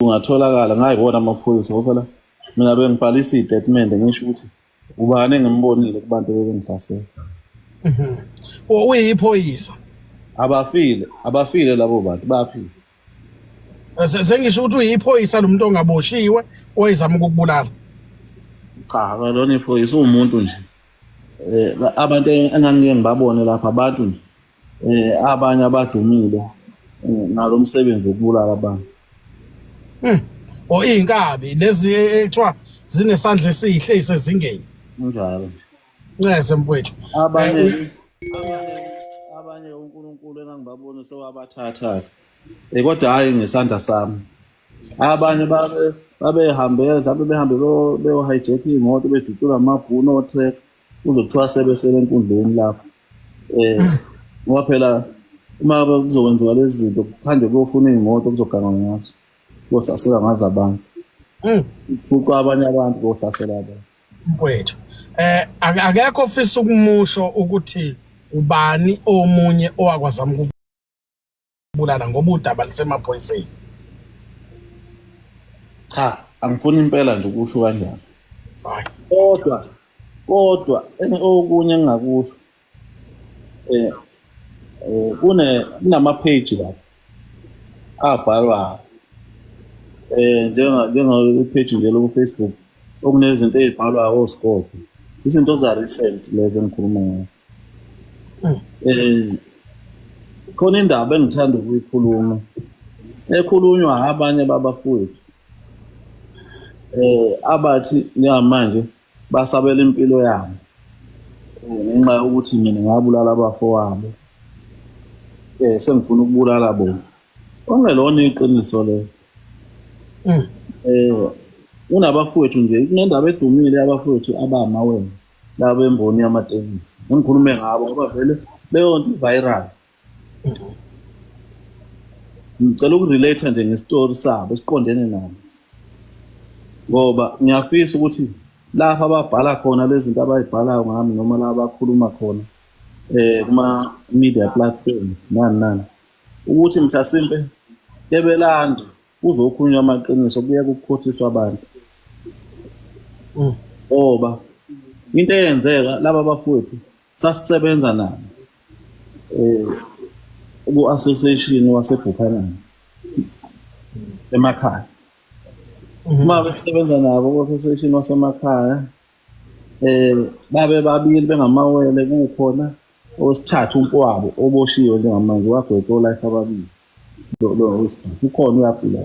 Ungatholakala ngayibona amaphoyisa ngoba phela mina bengibhalisa iy'tatimende ngisho ukuthi ubani engimbonile kubantu bebengihlasela. Uyiphoyisa. Abafile, abafile labo bantu, bayaphila. Sengisho ukuthi uyiphoyisa lo muntu ongaboshiwe owayezama ukukubulala. Cha, akalona iphoyisa, uwumuntu nje. Abantu engangike ngibabone lapha abantu nje abanye abadumile ngalo msebenzi wokubulala abantu. O iy'nkabi lezi ekuthiwa zinesandla esihle isezingeni. Kunjalo. Ncese mfowethu. Abanye abanye uNkulunkulu engangibabona sewabathatha. Kodwa hhayi ngesandla sami. Abanye babe babehambe mhlawumbe behambe beyo-hijack iy'moto bedutshula amabhunu o-track kuze kuthiwa sebesele enkundleni lapho. Ngoba phela uma kuzokwenziwa lezi zinto kuhanjwe kuyofuna iy'moto kuzogangwa ngazo, kuyohlaselwa ngazo abantu. Kuphucwa abanye abantu kuyohlasela abantu. Mfowethu, akekho ofisa ukumusho ukuthi ubani omunye owakwazama ukubulala ngoba udaba lusemaphoyiseni. Cha, angifuni impela nje ukusho kanjalo. Hayi. Kodwa okunye engingakusho kunama page lapha abhalwayo njenga page nje loku Facebook okunezinto ezibhalwayo oScope, izinto za recent lezo engikhuluma ngazo. Khona indaba engithanda ukuyikhuluma ekhulunywa abanye babafowethu abathi njengamanje basabela impilo yabo ngenxa yokuthi mina ngabulala abafowabo, sengifuna ukubulala bona. Okungelona iqiniso lelo. Kunabafowethu nje, kunendaba edumile yabafowethu abamawele laba bemboni yamatekisi. Ngikhulume ngabo ngoba vele leyo nto i-viral. Ngicela ukurelate nje ngestori sabo esiqondene nabo, ngoba ngiyafisa ukuthi lapha ababhala khona lezi zinto abayibhalayo ngami noma la abakhuluma khona kuma media platforms nani nani, ukuthi mhlasimpe kebelande kuzokhulunywa amaqiniso, kuye kukhohliswa abantu. Ngoba into eyenzeka laba bafowethu sasisebenza nabo ku-association waseBuchanan emakhaya. Uma besisebenza nabo ku-association wasemakhaya babe babili bengamawele, kukhona owesithathu umfowabo oboshiwe njengamanje wagwetshwa o-life ababili. Lo wesithathu ukhona uyagula.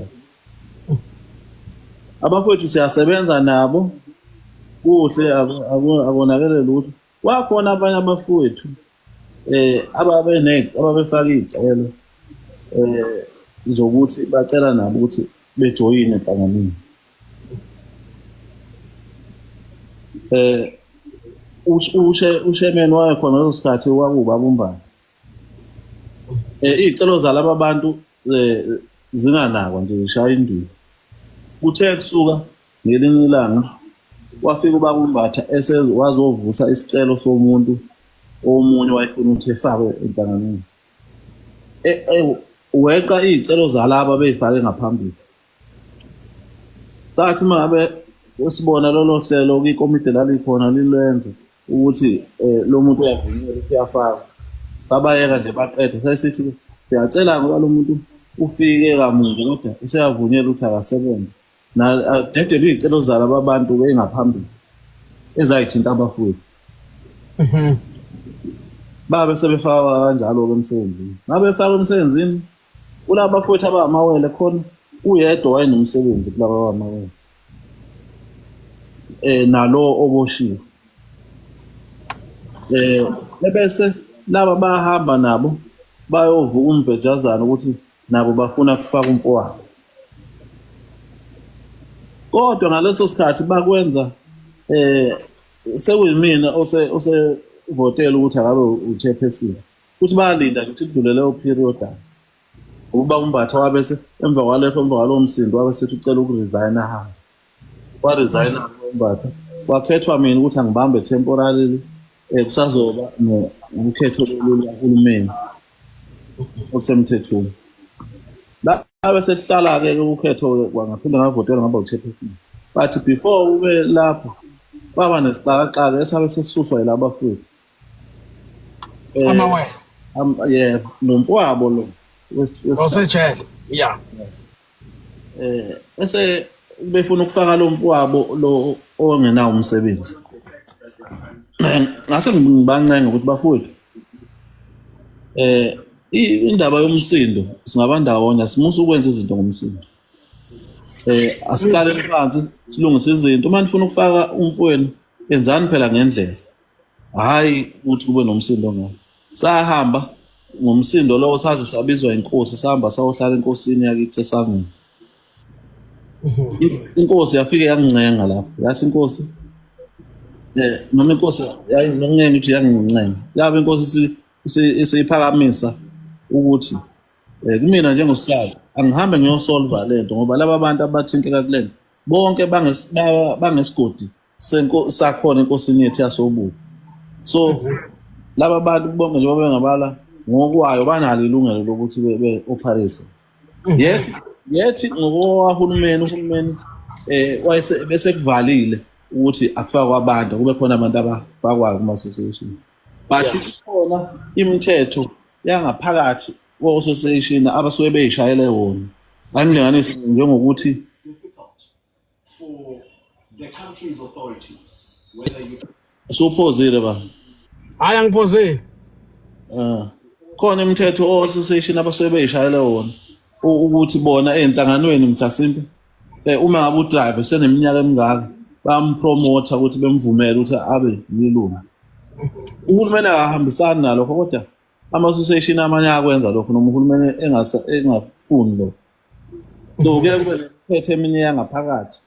Abafowethu siyasebenza nabo kuhle, akonakele lutho. Kwakhona abanye abafowethu ababefaka iy'celo zokuthi bacela nabo ukuthi bejoyine enhlanganweni. Ushemeni wayekhona ngaleso sikhathi kwakuwubaba uMbatha. Iy'celo zalaba bantu zinganakwa nje, zishaya indiva. Kuthe kusuka ngelinye ilanga wafika ubaba uMbatha wazovusa isicelo somuntu omunye wayefuna ukuthi efakwe enhlanganweni. Weqa iy'celo zalaba bey'fake ngaphambili. Sathi uma ngabe sibona lolo hlelo kwikomidi lalikhona lilwenza ukuthi lo muntu uyavunyelwa ukuthi uyafaka, sabayeka nje baqede. Sasithi siyacela ngoba lo muntu ufike kamuva kodwa useyavunyelwa ukuthi akasebenze. Adedele iy'celo zalaba bantu bengaphambili ezayithinta abafowethu. Babe sebefaka kanjalo-ke emsebenzini. Ngabe befaka emsebenzini kulaba bafowethu abamawele khona uyedwa wayenomsebenzi kulaba abamawele nalo oboshiwe. Ebese laba bahamba nabo bayovuka umbhejazana ukuthi nabo bafuna kufaka umfowabo. Kodwa ngaleso sikhathi bakwenza sekuyimina osevotela ukuthi akabe u-chairperson. Futhi bayalinda nje ukuthi kudlule leyo period. Ukuba uMbatha wabese emva kwalokho, emva kwalowo msindo wabe sethi ucela ukuresign ahambe. Waresign uMbatha. Kwakhethwa mina ukuthi angibambe temporarily kusazoba nokhetho lolukahulumeni osemthethweni. La bese sihlala-ke ukhetho ngaphinde ngavotelwa ngaba u-chairperson, but before ube lapho kwaba nesixakaxaka esabe sesisuswa yilaba futhi. Amawele. Yeah, nomfowabo lo osejele, yeah. Ese befuna ukufaka lo mfowabo lo ongenawo umsebenzi. Ngase ngibancenga ukuthi bafowethu, indaba yomsindo singaba ndawonye, simusa ukwenza izinto ngomsindo. Asiqale phansi silungise izinto. Uma nifuna ukufaka umfowenu, enzani phela ngendlela, hayi ukuthi kube nomsindo ngayo. Sahamba ngomsindo lowo saze sabizwa inkosi, sahamba sayohlala enkosini yakithi esangweni. Inkosi yafike yangincenga lapho, yathi inkosi, noma inkosi yayincenga ukuthi yangincenga yabe inkosi isiphakamisa ukuthi kumina njengosihlalo angihambe ngiyosolva lento, ngoba laba bantu abathinteka kulento bonke bangesigodi sakhona enkosini yethu yasobubi. So laba bantu bonke njengoba bengabala ngokwayo banalo ilungelo lokuthi be-operate. Yethi ngokowahulumeni, uhulumeni wayese bese kuvalile ukuthi akufakwa abantu, kube khona abantu abafakwayo kuma-association, but khona imithetho yangaphakathi ko-association abasuke beyishayele wona. Angilinganise njengokuthi for the country's authorities, whether you usuphozile ba? Hayi, angiphozile. Khona imithetho o-association abasuke beyishayele wona ukuthi bona ey'nhlanganweni mhlasimpe, uma ngabe udriver seneminyaka emingaka, bayampromotha ukuthi bemvumele ukuthi abe yilungu. Uhulumeni akahambisani nalokho, kodwa ama-association amanye ayakwenza lokho noma uhulumeni engafuni lokho. So kuye kube nemithetho eminye yangaphakathi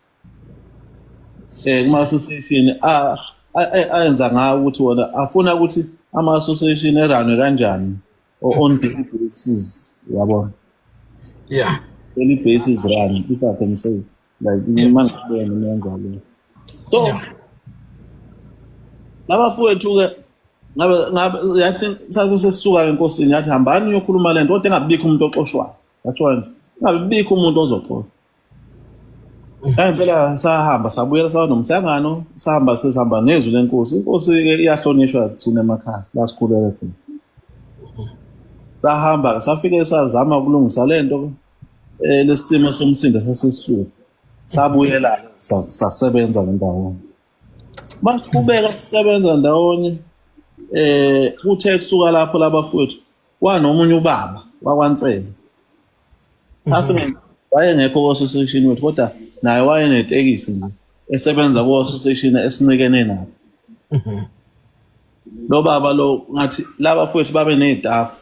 kuma-association ayenza ngawo ukuthi wona afuna ukuthi ama-association e-run-we kanjani on daily basis, yabona? Daily basis run, if I can say like uma ngibone kanjalo. So labafowethu-ke ngabe yathi sabe sesisuka enkosini, yathi hambani uyokhuluma lento, kodwa engabikho umuntu oxoshwayo. Yathiwa nje ingabikho umuntu ozoxoshwa. Hayi, impela sahamba sabuyela, saba nomhlangano, sahamba sesihamba nezwi lenkosi. Inkosi-ke iyahlonishwa thina emakhaya la sikhulele khona. Sahamba safike sazama ukulungisa lento lesimo somsindo sasesisuka, sabuyela sasebenza ndawonye. Masiqhubeka sisebenza ndawonye, kuthe kusuka lapho labafowethu kwanomunye ubaba wakwaNsele. Sasinge wayengekho ku-association wethu, kodwa naye wayenetekisi nje esebenza ku-association esincikene nabo. Lo baba lo ngathi laba fowethu babe ney'tafu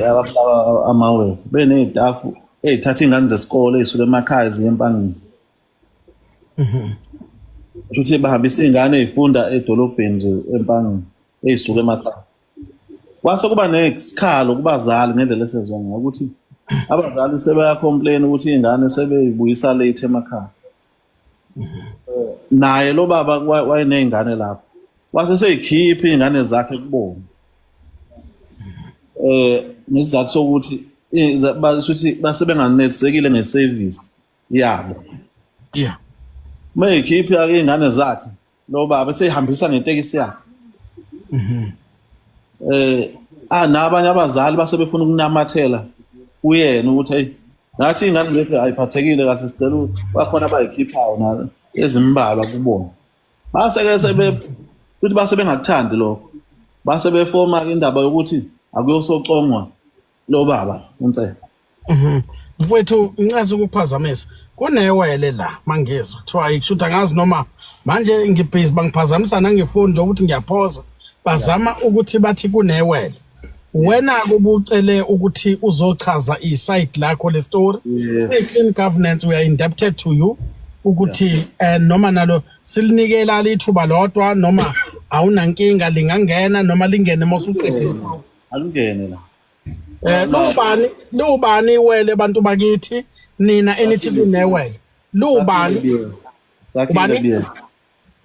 ababulawa amawele, beney'tafu ey'thatha iy'ngane zesikole ey'suka emakhaya ziye empangeni. Kusho ukuthi bahambisa iy'ngane ey'funda edolobheni nje empangeni ey'suka emakhaya. Kwase kuba nesikhalo kubazali ngendlela esezwa ngayo ukuthi abazali sebeyacomplain ukuthi iy'ngane sebeyibuyisa late emakhaya. Naye lo baba wayeney'ngane lapho, wase seyikhipha iy'ngane zakhe kubona ngesizathu sokuthi bashuthi base benganelisekile nge-service yabo. Uma eyikhipha iy'ngane zakhe lo baba seyihambisa ngetekisi yakhe, nabanye abazali base befuna ukunamathela kuyena ukuthi hey, nathi iy'ngane zethu ayiphathekile kahle, sicela bakhona abayikhiphayo na ezimbalwa kubona. Base-ke sebe futhi base bengakuthandi lokho, base befoma indaba yokuthi akuyosocongwa lo baba uNsele. Mfowethu, ngincese ukukuphazamisa. Kunewele la mangizwa kuthiwa ikushuthi angazi noma manje ngibhizi bangiphazamisa nangefoni nje ukuthi ngiyaphoza. Bazama ukuthi bathi kunewele. Wena kubucele ukuthi uzochaza i-side lakho le story. Clean governance, we are indebted to you ukuthi noma nalo silinikela lithuba lodwa, noma awunankinga lingangena noma lingene mawusuqedile. Alungene la. Lubani iwele bantu bakithi, nina enithi kunewele? Lubani? Sakhile. Ubani? Biyela,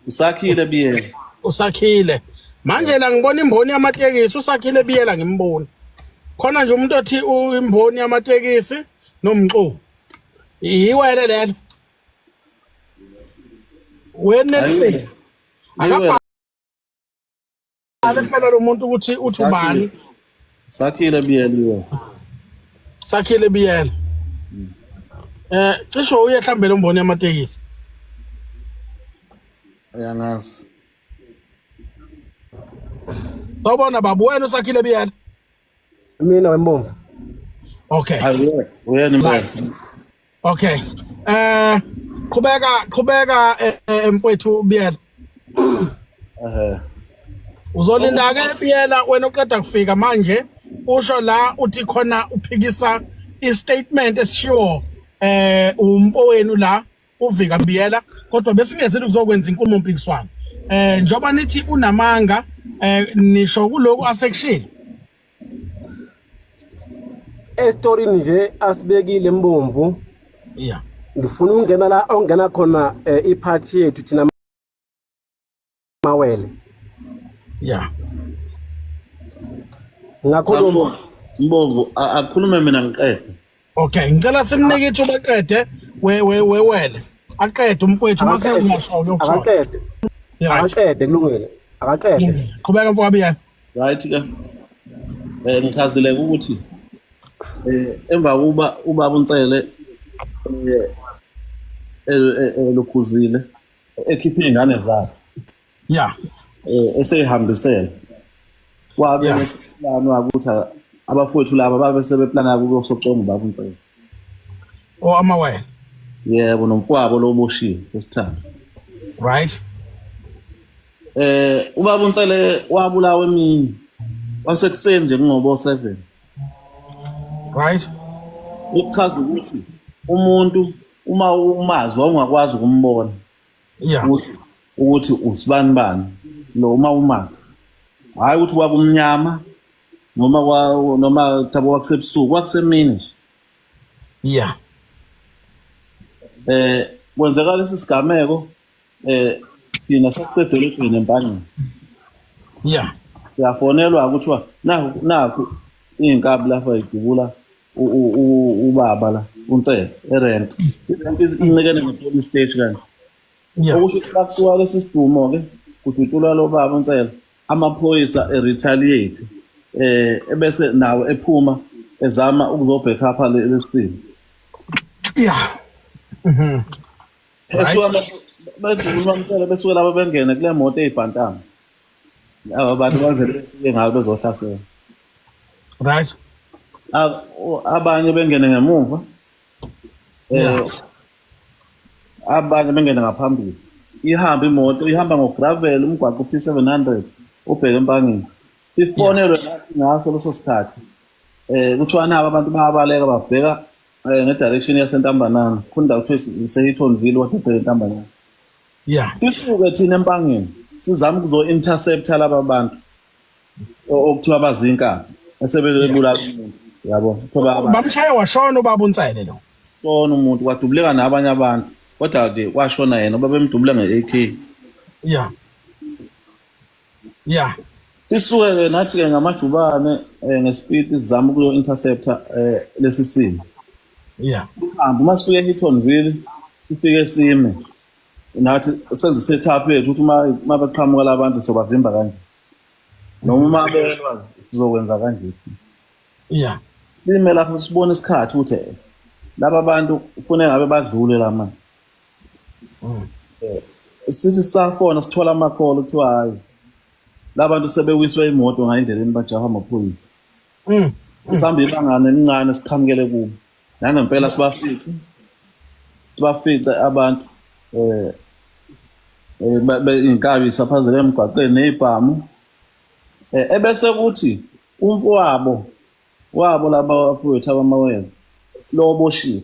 uSakhile Biyela. Usakhile. Manje la ngibona imboni yamatekisi, uSakhile Biyela ngimboni. Khona nje umuntu othi imboni yamatekisi nomxuku. Iwele lelo. Wenelisile. Akabhale phela lo muntu ukuthi uthi ubani. Sakhile Biyela. Sakhile Biyela. Cisho uye mhlambe lo mboni yamatekisi. Uyangazi. Sawubona baba, wena uSakhile Biyela. Mina wembomvu. Okay. Hayi uyena impela. Okay. Qhubeka qhubeka mfowethu Biyela. Uzolinda ke Biyela wena uqeda kufika manje usho la uthi khona uphikisa istatement esishiwo umfowenu la uVika Biyela, kodwa besingezile kuzokwenza inkulumo mpikiswano. Njoba nithi unamanga, nisho kuloku asekushilo. Esitorini nje asibekile mbomvu. Yeah. Ngifuna ukungena la ongena khona iphathi yethu thina mawele. Yeah. Ngakhuluma Mbomvu akukhulume mina ngiqede. Okay, ngicela simnike ithuba aqede we we wewele. Aqede umfowethu mase ungasho uyokusho. Akaqede. Akaqede kulungile. Akaqede. Qhubeka mfowethu. Right ke. Ngichazile ukuthi emva kuba ubaba uNsele elokhuzile ekhiphe izingane zakhe. Yeah. Eseyihambisela. Wabe nesiplan ukuthi abafowethu laba babe sebeplana ukuyosoconga ubaba uNsele. Oh amawele. Yebo, nomfowabo lo oboshiwe wesithathu. Right. Ubaba uNsele wabulawa emini. Wasekuseni nje kungobo 7. Right. Ukuchaza ukuthi umuntu uma umazi wawungakwazi ukumbona. Yeah. Ukuthi usibani bani lo uma umazi. Hayi ukuthi kwakumnyama noma noma thabo kwakusebusuku, kwakusemini. Yeah. Kwenzeka lesi sigameko thina sasisedolobheni eMpangeni. Yeah. Siyafonelwa kuthiwa nakhu iy'nkabi lapha idubula ubaba la uNsele erenk. Irenk incikene ne-police station kanje. Yeah. Okusho ukuthi bakusuka lesi sidumo-ke kudutshulwa lo baba uNsele, amaphoyisa e-retaliate ebese nawo ephuma ezama ukuzobhekapha lesimo. Yeah. Esuka bedubula uNsele besuke laba bengene kule moto eyibhantama. Aba bantu bavele befike ngayo bezohlasela. Right. Abanye bengene ngemuva. Abanye bengene ngaphambili. Ihamba imoto, ihamba ngogravel umgwaqo P700 ubheke eMpangeni. Sifonelwe nathi ngaso leso sikhathi. Kuthiwa nabo abantu bayabaleka babheka ngedirection yaseNtambanana. Khona kuthiwa iseHeatonville kodwa ibheke eNtambanana. Yeah. Sisuke thina eMpangeni sizama ukuzo-intercepta laba bantu okuthiwa bazinkabi esebebulala umuntu, yabo. Bamshaya washona ubaba uNsele lo. Shona umuntu kwadubuleka nabanye abantu kodwa nje washona yena babemdubula nge-AK. Yeah. Yeah. Sisuke ke nathi ke ngamajubane ngespeed sizama ukuyo-intercepta lesi simo. Yeah. Sihambe uma sifike eHeatonville sifike sime nathi senze setup yethu ukuthi uma beqhamuka labantu sobavimba kanje. Noma uma belwa sizokwenza kanje thina. Yeah. Sime lapho sibone isikhathi ukuthi laba bantu kufanele ngabe badlule la manje. Sithi safona sithola amakholo kuthiwa hayi labantu sebewiswe imoto ngayindleleni bajaha amaphoyisa. Sihamba ibangana elincane siqhamukele kubo. Nangempela sibafice abantu inkabi isaphazele emgwaqeni nezibhamu. Ebese kuthi umfowabo wabo laba bafowethu abamawele lo oboshiwe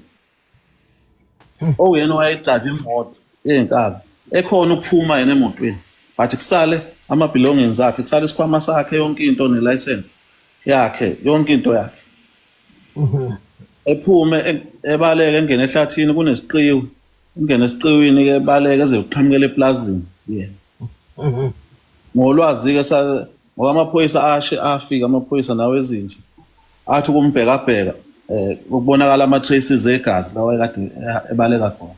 owuyena owayedrayiva imoto eyinkabi ekhona ukuphuma yena emotweni, but kusale ama-belongings akhe, kusale isikhwama sakhe, yonke into ne-license yakhe, yonke into yakhe. Ephume ebaleke engene ehlathini kunesiqiwi, ungene esiqiwini-ke ebaleke eze kuqhamukela eplazini yena. Ngolwazi-ke ngoba amaphoyisa ashe afika, amaphoyisa nawo ezinje Athi ukumbhekabheka ukubonakala ama traces egazi lawa ekade ebaleka khona.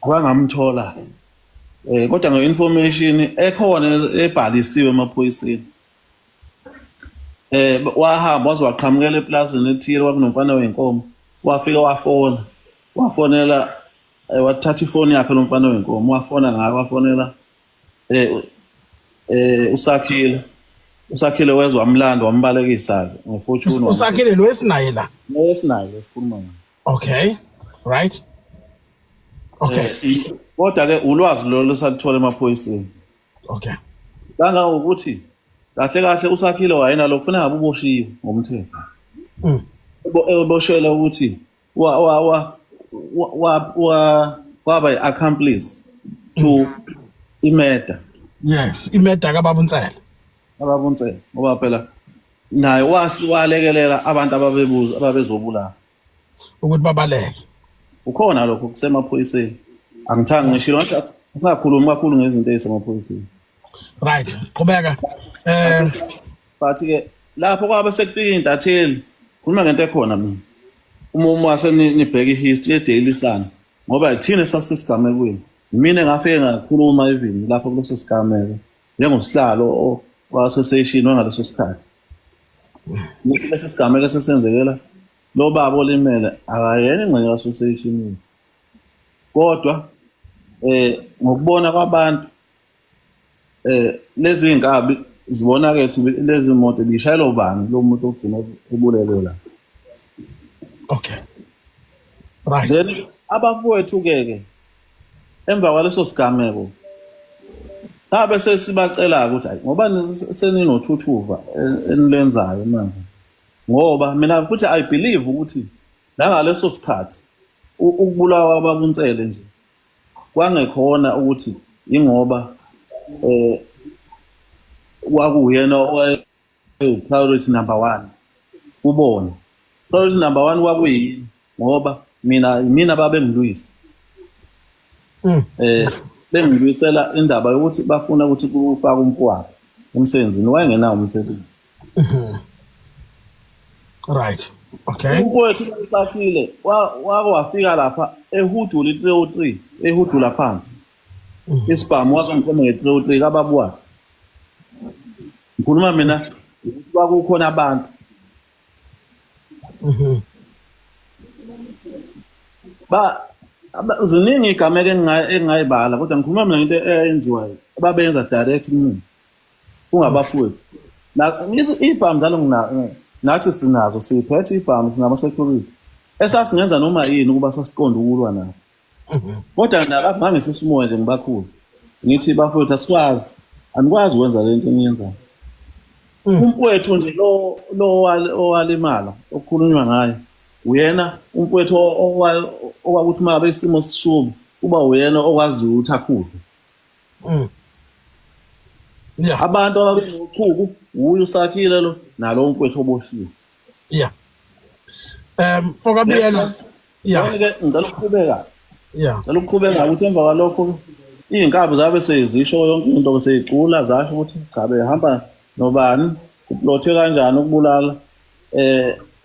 Abangamthola kodwa nge-information ekhona ebhalisiwe emaphoyiseni, wahamba waze waqhamukela eplazini ethile, kwakunomfana wenkomo, wafika wafona, wafonela, wathatha ifoni yakhe lo mfana wenkomo, wafona ngayo, wafonela uSakhile. USakhile wezwa, wamlanda, wambalekisa ke ngeFortuner. USakhile lo esinaye la? Esinaye esikhuluma ngayo. Okay, right, okay. Kodwa ke ulwazi lolo saluthola emaphoyiseni. Kangangokuthi kahle kahle uSakhile wayena kufanele ngabe uboshiwe ngomthetho. Eboshelwe ukuthi wa wa wa wa wa waba i-accomplice to i-murder. Yes, i-murder kababa uNsele. Kababa uNsele, ngoba phela naye walekelela abantu ababebuza ababezobulala ukuthi babaleke. Ukhona lokho kusemaphoyiseni. Angithanga ngishilo ngathi singakhulumi kakhulu ngezinto ezisemaphoyiseni. Right, qhubeka. But ke lapho kwabe sekufika intatheli, khuluma ngento ekhona mina. Uma nibheka i-history ye-Daily Sun, ngoba thina sasesigamekweni. Mina ngafike ngakhuluma even lapho kuleso sigameko njengosihlalo wa-association wangaleso sikhathi. Ngithi lesi sigameko esesenzekela lo baba olimele akayena ingxenye ka-association. Kodwa ngokubona kwabantu lezi zinkabi zibona ke ukuthi lezi moto bishayelwa ubani lo muntu ogcina ebulelwe la. Okay. Right. Then abafowethu ke emva kwaleso sigameko sabe sesibacela ukuthi hayi, ngoba seninothuthuva enilenzayo manje, ngoba mina futhi I believe ukuthi nangaleso sikhathi ukubulawa kwababuNsele nje kwangekhona ukuthi ingoba kwakuyena owaye priority number 1 kubona. Priority number 1 kwakuyini? Ngoba mina babengilwisa. Bengilwisela indaba yokuthi bafuna ukuthi kufake umfowabo emsebenzini, wayengenawo umsebenzi. Right. Okay. Umfowethu uSakhile wafika lapha ehudula i-303, ehudula phansi. Isibhamu wazongikhomba nge-303 kababa wakhe. Ngikhuluma mina kwakukhona abantu. Ziningi igameko engingayibala, kodwa ngikhuluma mina ngento eyenziwayo ababenza direct kumina kungabafowethu. Ibhamu njalo nathi sinazo, siphethe ibhamu, sinama security esasingenza noma yini ukuba sasiqonda ukulwa nabo. Kodwa nalapho ngangehlisa umoya nje ngibakhulu, ngithi bafowethu asikwazi, anikwazi ukwenza le nto eniyenzayo. Umfowethu nje lo owalimala okukhulunywa ngaye uyena umfowethu okwakuthi uma ngabe isimo sishuba kuba uyena okwaziyo ukuthi akhuze. Abantu ababenochuku uye uSakhile lo nalo umfowethu oboshiwe. Yeah. Fokabiyela. Yeah. Ngicela ukuqhubeka. Ngicela ukuqhubeka ukuthi emva kwalokho iy'nkabi zabe sezisho yonke into, seyicula zasho ukuthi cha behamba nobani, kuplothwe kanjani ukubulala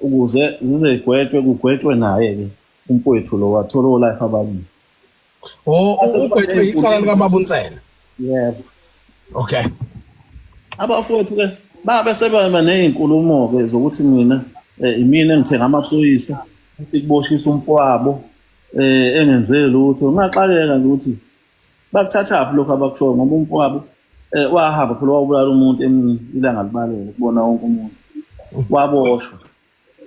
ukuze zizegwetshwe, kugwetshwe naye ke umfowethu lo wathola o-life ababili. Oh, ugwetshwe icala likababa uNsele. Yebo. Okay. Abafowethu ke babe sebeba nezinkulumo ke zokuthi mina imina engithenga amaphoyisa ukuboshisa umfowabo engenze lutho. Ngaxakeka nje ukuthi bakuthathaphi lokho abakushoyo, ngoba umfowabo wahamba phela wabulala umuntu emini ilanga libalele kubona wonke umuntu, waboshwa.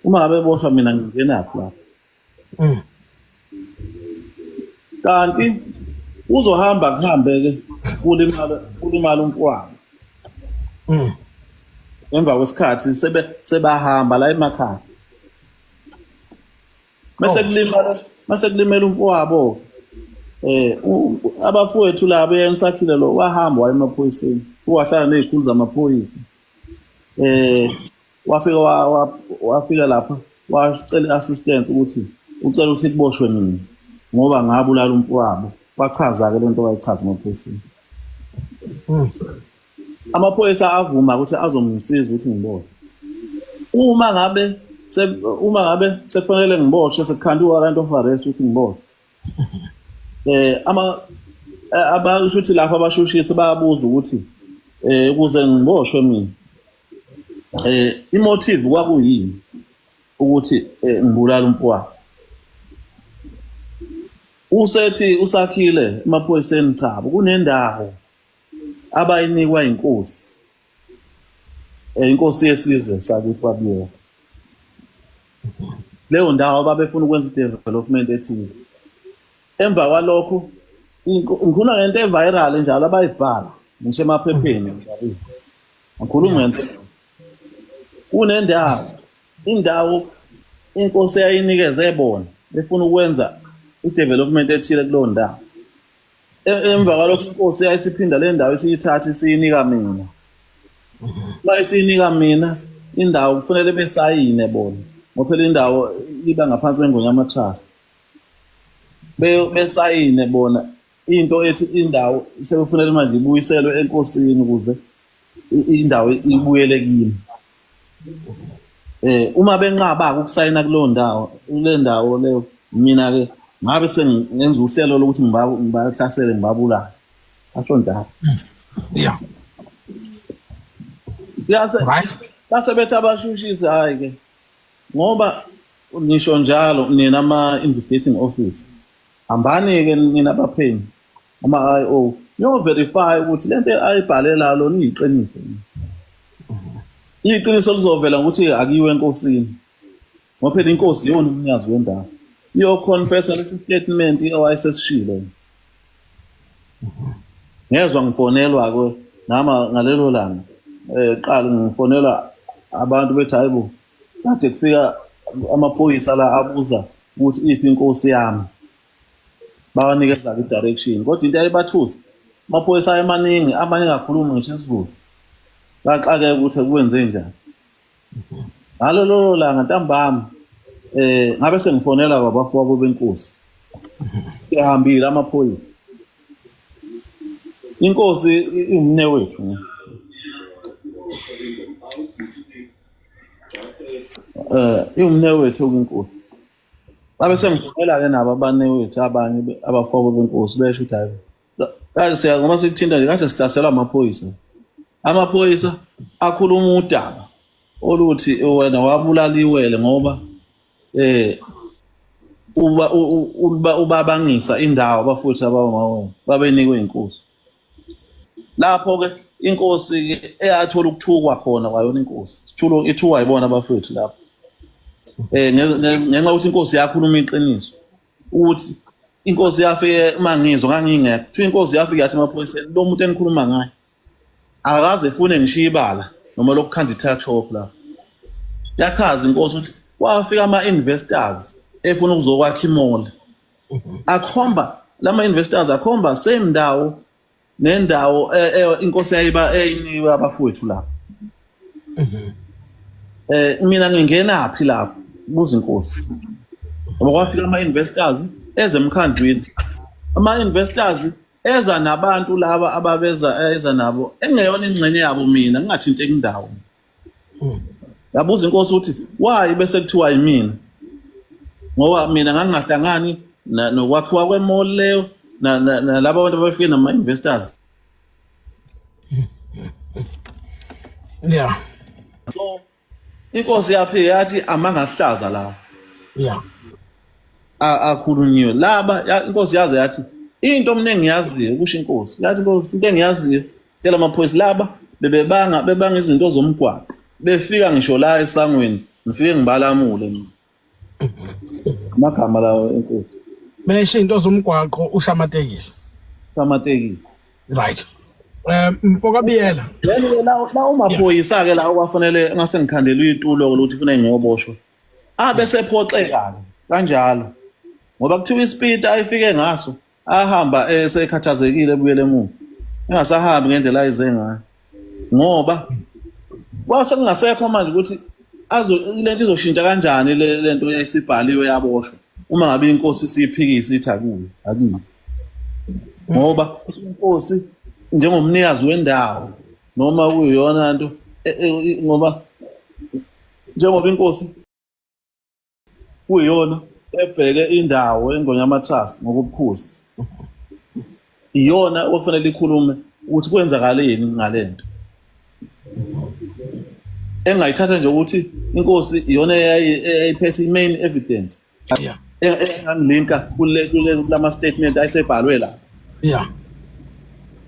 Uma ngabe eboshwa mina ngingenaphi lapho? Kanti uzohamba kuhambe ke kulimala umfowabo. Emva kwesikhathi sebahamba la emakhaya. Mase kulimela umfowabo abafowethu labo yena uSakhile lo wahamba waya emaphoyiseni, wahlala nezikhulu zamaphoyisa. Wafika wafika lapha wacela i-assistance ukuthi ucela ukuthi kuboshwe mina ngoba ngabulala umfowabo. Wachaza ke lento wayichaza emaphoyiseni. Amaphoyisa avuma ukuthi azongisiza ukuthi ngiboshwe. Uma ngabe uma ngabe sekufanele ngiboshwe sekukhanda i-warrant of arrest ukuthi ngiboshwe ama abasho ukuthi lapha abashushisi bayabuza ukuthi ukuze ngiboshwe mina imotive kwakuyini ukuthi ngibulala umfowabo. Usethi usakhile emaphoyiseni, chabo kunendawo abayinikwa inkosi, inkosi yesizwe sakithi kwaBiyela. Leyo ndawo babefuna ukwenza i-development ethile. Emva kwalokho ngikhuluma ngento eviral njalo abayibhala ngisho emaphepheni njalo. Ngikhuluma ngento kunendawo indawo inkosi eyayinikeze bona befuna ukwenza i-development ethile kuleyo ndawo. Emva kwalokho inkosi yayisiphinda le ndawo isiyithatha isiyinika mina. Uma isiyinika mina indawo kufanele besayine bona ngoba phela indawo iba ngaphansi kweNgonyama Trust. Besayine bona into ethi indawo sekufanele manje ibuyiselwe enkosini ukuze indawo ibuyele kimi. Uma benqaba ukusayina kuleyo ndawo, kule ndawo leyo, mina ke ngabe sengenza uhlelo lokuthi ngibahlasele ngibabulale. Asho njalo. Yeah. Yase base bethi abashushisi hayi ke ngoba nisho njalo nina ama investigating officer hambani ke nina abaphenyi ama-IO niyo-verify ukuthi lento ayibhale lalo niyiqiniso. Iqiniso lizovela ngokuthi akuyiwe enkosini ngoba phela inkosi iyona umnikazi wendawo, iyoconfessa lesi statement owayesesishilo. Ngezwa ngifonelwa-ke nama ngalelo langa qala ngifonelwa abantu bethi hayibo kade kufika amaphoyisa la abuza ukuthi iphi inkosi yami, bawanikeza i-direction kodwa into yayibathusa amaphoyisa ayemaningi, amanye engakhulumi ngisho isiZulu, baxakeka ukuthi kwenze njani. Ngalo lolo langa ntambama ngabe sengifonela kwabafowabo benkosi, sihambile amaphoyisa, inkosi iwumne wethu iwumne wethu inkosi. Babe sengifonela-ke nabo abanewethu abanye abafowabo benkosi besho ukuthi hayi kaze siya ngoba sikuthinta nje kade sihlaselwa amaphoyisa. Amaphoyisa akhuluma udaba oluthi wena wabulala iwele ngoba uba ubabangisa indawo abafowethu abawumawena babenikwe inkosi. Lapho-ke inkosi-ke eyathola ukuthukwa khona kwayona inkosi ithulo ithukwa yibona abafowethu lapho ngenxa yokuthi inkosi yakhuluma iqiniso ukuthi inkosi yafike uma ngizwa ngangingekho kuthiwa inkosi yafike yathi emaphoyiseni lo muntu enikhuluma ngaye akakaze efune ngishiye ibala noma lokukhanda i-tuck shop lapho. Yachaza inkosi ukuthi kwafika ama-investors efuna ukuzokwakha imall, akhomba lama investors akhomba same ndawo nendawo inkosi yayiba eyiniwe abafowethu lapho. Mina ngingenaphi lapho kubuza inkosi ngoba kwafika ama investors eze emkhandlwini, ama investors eza nabantu laba ababeza eza nabo engeyona ingxenye yabo, mina ngingathinteki indawo. Yabuza inkosi ukuthi why bese kuthiwa yimina ngoba mina ngangingahlangani nokwakhiwa kwemall leyo nalabo abantu abafike nama-investors. Yeah. So inkosi yaphike yathi amangahlaza lawo. Yeah. Akhulunyiwe laba inkosi yaze yathi into mina engiyaziyo kusho inkosi yathi inkosi into engiyaziyo tshela amaphoyisa laba bebebanga bebanga izinto zomgwaqo befika ngisho la esangweni ngifike ngibalamule mina amagama lawo enkosi Mesho into zomgwaqo usho amatekisi. Amatekisi. Right. Mfoka Biyela. Then lawo maphoyisa ke lawo kwafanele ngase ngikhandela itulo ukuthi ufuna ngiyoboshwa. Abe sephoxeka kanjalo. Ngoba kuthiwa ispeed ayifike ngaso ahamba esekhathazekile ebuyele emuva. Engasahambi ngendlela ayize ngayo. Ngoba kwase kungasekho manje ukuthi azo lento izoshintsha kanjani lento esibhaliwe yaboshwa uma ngabe inkosi isiyiphikisa ithi akuyo akuyo. Ngoba inkosi njengomnikazi wendawo noma kuyiyona nto ngoba Njengoba inkosi kuyiyona ebheke indawo eNgonyama Trust ngokubukhosi, iyona okufanele ikhulume ukuthi kwenzakaleni ngalento. Engayithatha nje ukuthi inkosi iyona eyayiphethe i-main evidence engangilinka kule kule kulama statement ayesebhalwe la.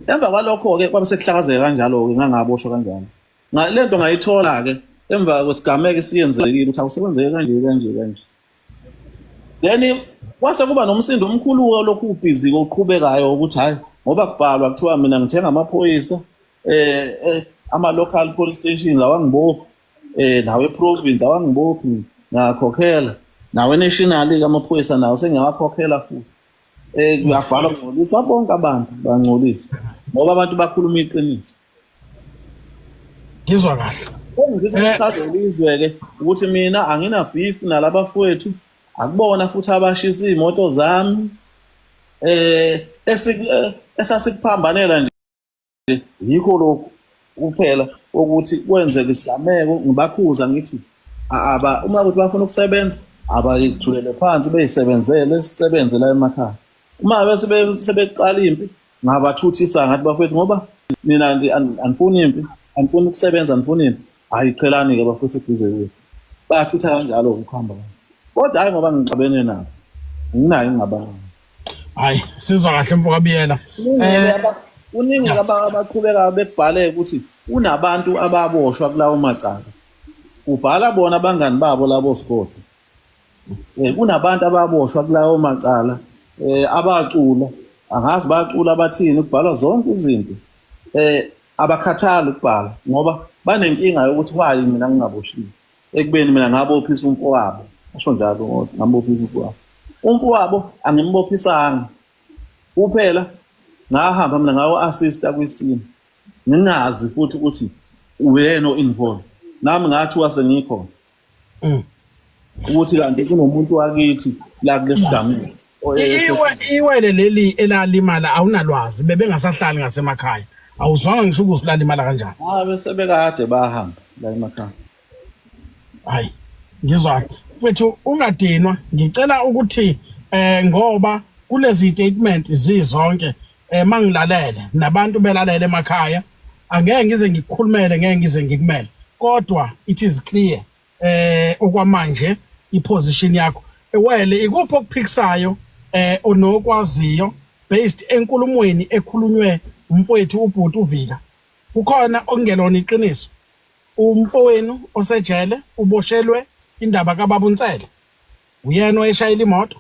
Emva kwalokho-ke kwabe sekuhlakazeka kanjalo-ke, ngangaboshwa kanjalo. Le nto ngayithola-ke emva kwesigameko esiyenzekile ukuthi awusekwenzeke kanje kanje kanje. Then kwase kuba nomsindo omkhulu-ke lokhu ubhizi-ke oqhubekayo ukuthi hhayi ngoba kubhalwa kuthiwa mina ngithenga amaphoyisa ama-local police stations awangibophi, nawe province awangibophi, ngiyakhokhela, nawe national-ke amaphoyisa nawo sengiyawakhokhela futhi. Kuyabhalwa kungcoliswa bonke abantu, bangcoliswa ngoba abantu bakhuluma iqiniso. Ngizwa kahle. Engifisa ukuchazela izwe-ke ukuthi mina angina beef nalabafowethu, akubona futhi abashisa iy'moto zami. Esasikuphambanela nje yikho lokhu kuphela ukuthi kwenzeke isigameko, ngibakhuza ngithi aba uma ukuthi bafuna ukusebenza abayithulele phansi beyisebenzele, sisebenze la emakhaya. Uma bese sebeqala impi ngabathuthisa ngathi bafowethu ngoba nina nje anifuni impi, anifuni ukusebenza, anifuni impi, hhayi qhelani-ke bafowethu eduze kwethu. Bayathutha kanjalo ukuhamba. Kodwa hhayi ngoba ngixabene nabo, nginayo ingxabano. Hayi, sizwa kahle mfo kaBiyela. Kuningi abaqhubeka bekubhale ukuthi kunabantu ababoshwa kulawo macala. Kubhala bona abangani babo labo sigodo. Kunabantu ababoshwa kulawo macala abacula, angazi bacula bathini, kubhalwa zonke izinto. Abakhathali ukubhala ngoba banenkinga yokuthi why mina ngingaboshiwe. Ekubeni mina ngabophisa umfowabo, asho njalo ngoba ngabophisa umfowabo. Umfowabo angimbophisanga. Kuphela ngahamba mina ngawo-assista kwisimo. Ngingazi futhi ukuthi uyena o-involved. Nami ngathuka sengikhona. Ukuthi kanti kunomuntu wakithi la kulesigameko. Iwele leli elalimala awunalwazi, bebengasahlali ngasemakhaya. Awuzwanga ngisho ukuthi lalimala kanjani. Ah, bese bekade bahamba la emakhaya. Hayi, ngizwa mfethu ungadinwa, ngicela ukuthi ngoba kulezi statement zizonke mangilalele nabantu belalele emakhaya, angeke ngize ngikukhulumele, ngeke ngize ngikumele, kodwa it is clear okwamanje iposition yakho. Ewele ikuphi okuphikisayo onokwaziyo based enkulumweni ekhulunywe umfowethu ubhuti uVika? Kukhona okungelona iqiniso? Umfowenu osejele uboshelwe indaba kababa uNsele, uyena oyeshayela imoto,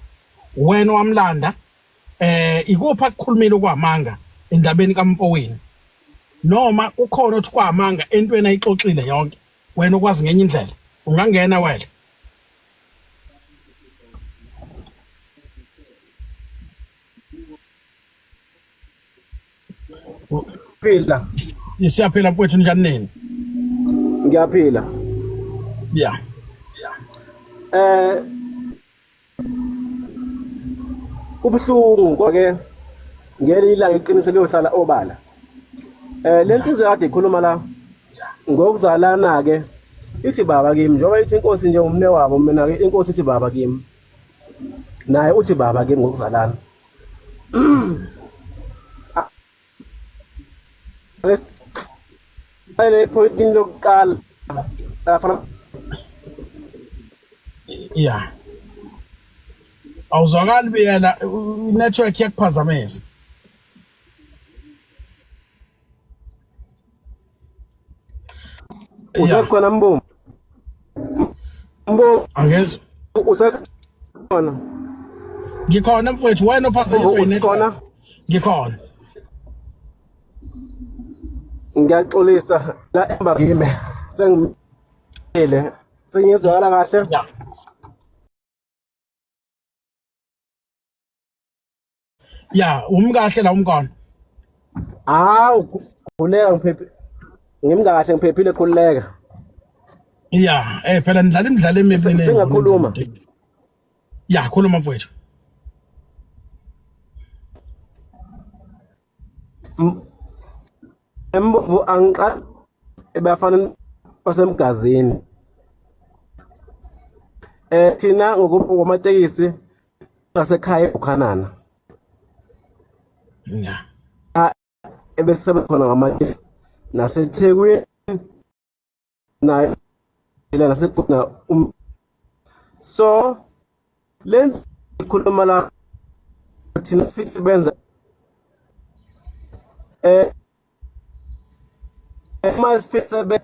uwena owamlanda. Ikuphi akukhulumile okwamanga endabeni kamfowenu, noma kukhona othi kwamanga entweni ayixoxile yonke, wena ukwazi ngenye indlela? Ungangena wena. Phila. Siyaphila mfowethu, njani nini? Ngiyaphila. Yeah. Kubuhlungu kwake ngelinye ilanga iqiniso liyohlala obala. Lensizwa kade ikhuluma la ngokuzalana ke ithi baba kimi, njengoba ithi inkosi nje umne wabo, mina ke inkosi ithi baba kimi, naye uthi baba kimi ngokuzalana. Ake siqale epointini lokuqala afana. Yeah. Awuzwakali Biyela, network iyakuphazamisa. Usekhona Mbomvu? Mbomvu. Angezwa. Usekhona? Ngikhona mfowethu, wena ophazanyiswa Mbomvu, i-network. usekhona? Ngikhona. Ngiyaxolisa la emba kimi. Sengimile. Sengizwakala kahle? Yeah. Ya, umkahle la umkona. Hawu, khuleka ngiphephe. Ngimkahle ngiphephile, khululeka. Ya, phela nidlala imidlalo emibi Singakhuluma. Ya, khuluma mfowethu. Embovu angiqali ebafana basemgazini. Thina ngokumatekisi ngasekhaya eBukhanana. Yeah. Ebesisebenza khona ngamatekisi naseThekwini naye nasekuna so le ikhuluma la thina fike benza uma sifike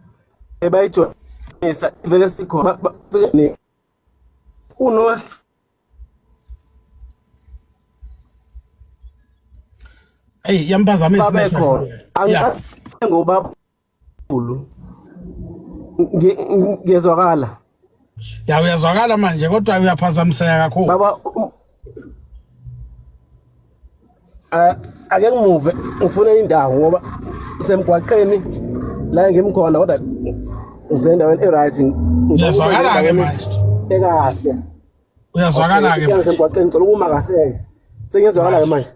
bebayijoyinisa vele sikhona bafike unohla. Hey, yamphazamisa. Babekhona angicabanga ngoba ulu ngiyezwakala. Ya, uyazwakala manje kodwa uyaphazamiseka kakhulu. Baba ake ngimuve ngifuna indawo ngoba semgwaqeni la ngimkhona kodwa ngisendaweni e-right. Uyazwakala ke manje. Ekahle. Uyazwakala ke. Ngisemgwaqeni ngicela ukuma kahle. Sengiyezwakala ke manje.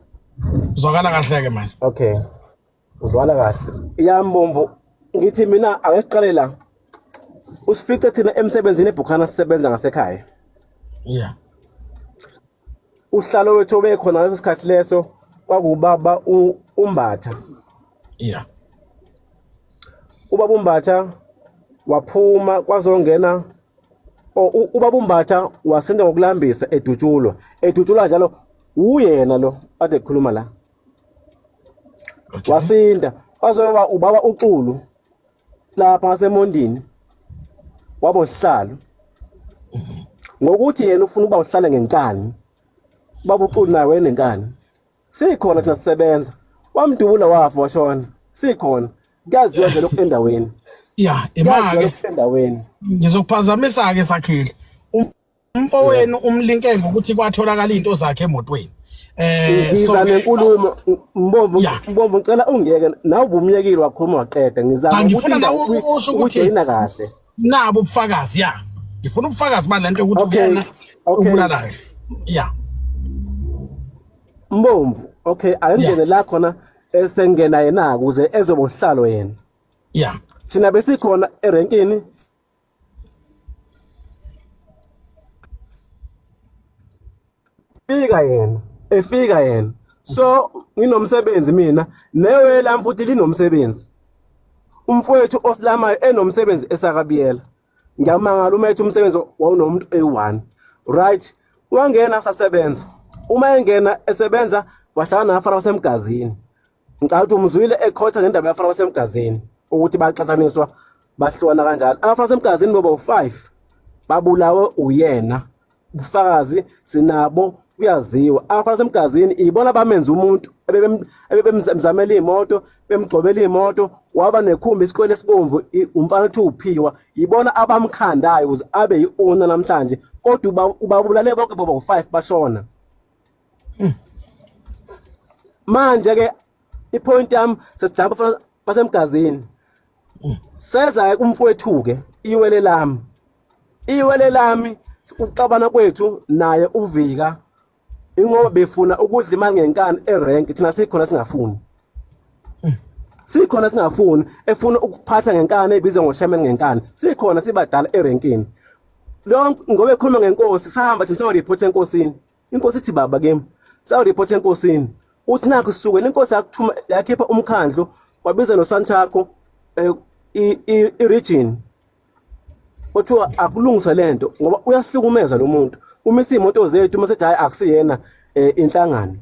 Uzwakala kahle ke manje. Okay. Uzwala kahle. Yambomvu ngithi mina ake siqale la. Usifice thina emsebenzini eBukhana sisebenza ngasekhaya. Yeah. Uhlalo wethu obekhona ngaleso sikhathi leso kwakubaba uMbatha. Yeah. Ubaba uMbatha waphuma kwazongena ubaba uMbatha wasinda ngokulambisa edutshulwa. Edutshulwa njalo uyena lo ade ekhuluma la. Okay. Wasinda wazoba ubaba uXulu lapha ngasemondini waba usihlalo ngokuthi yena ufuna ukuba uhlale ngenkani. Ubaba uXulu naye wayenenkani, sikhona thina sisebenza, wamdubula wafa washona, sikhona, kuyaziwa nje lokhu endaweni. Ya, Kuyaziwa imake lokhu endaweni. Ngizokuphazamisa ke Sakhile. Umfowenu umlinke ngokuthi kwatholakala izinto zakhe emotweni. Ngiza So nenkulumo Mbomvu. Ya. Mbomvu, ngicela ungiyeke nawe, ubumyekile wakhuluma waqeda. Ngizama Cha, ukuthi ngifuna indawo nawe usho ukuthi- ukujoyina kahle. Nabo ubufakazi, ya. Ngifuna ubufakazi balento ukuthi Okay, uyena okay. ubulalayo. Ya. Mbomvu, okay, ake ngene la khona esengena yena ukuze ezoba usihlalo yena. Ya. Thina besikhona erenkini fika yena, efika yena, so nginomsebenzi mina newe lami futhi linomsebenzi umfowethu osilamayo enomsebenzi esakabiyela. Ngiyamangala uma ethi umsebenzi wawunomuntu eyi-one, right? Wangena sasebenza, uma engena esebenza wahlala nabafana basemgazini. Ngicabanga ukuthi umzwile ekhotha ngendaba yabafana basemgazini ukuthi baxathaniswa bahlukana kanjalo. Abafana basemgazini boba u-5 babulawe uyena, ubufakazi sinabo, kuyaziwa. Abafana basemgazini ibona bamenza umuntu ebebemzamela imoto, bemgcobela imoto, waba nekhumbi isikwele esibomvu, umfana othi uphiwa, ibona abamkhandayo ukuze abe yi-owner namhlanje, kodwa ubabulale bonke boba u-5 bashona. Manje ke ipoint yami sesijamba basemgazini, seza ke kumfowethu ke iwele lami, iwele lami uxabana kwethu naye uvika ingoba befuna ukudla imali ngenkani erank, thina sikhona singafuni, sikhona singafuni, efuna ukuphatha ngenkani ebizwa ngoshaman ngenkani, sikhona sibadala erenkini. Lo ngoba ekhuluma ngenkosi, sahamba thina sayo-report enkosini. Inkosi ithi baba kimi sayo-report enkosini uthi nakho sisukela inkosi yakuthuma yakhipha umkhandlu wabiza noSantaco i-region, kuthiwa akulungiswe lento ngoba uyasihlukumeza lo muntu, umisa iy'moto zethu uma sethi hhayi akusiyena inhlangano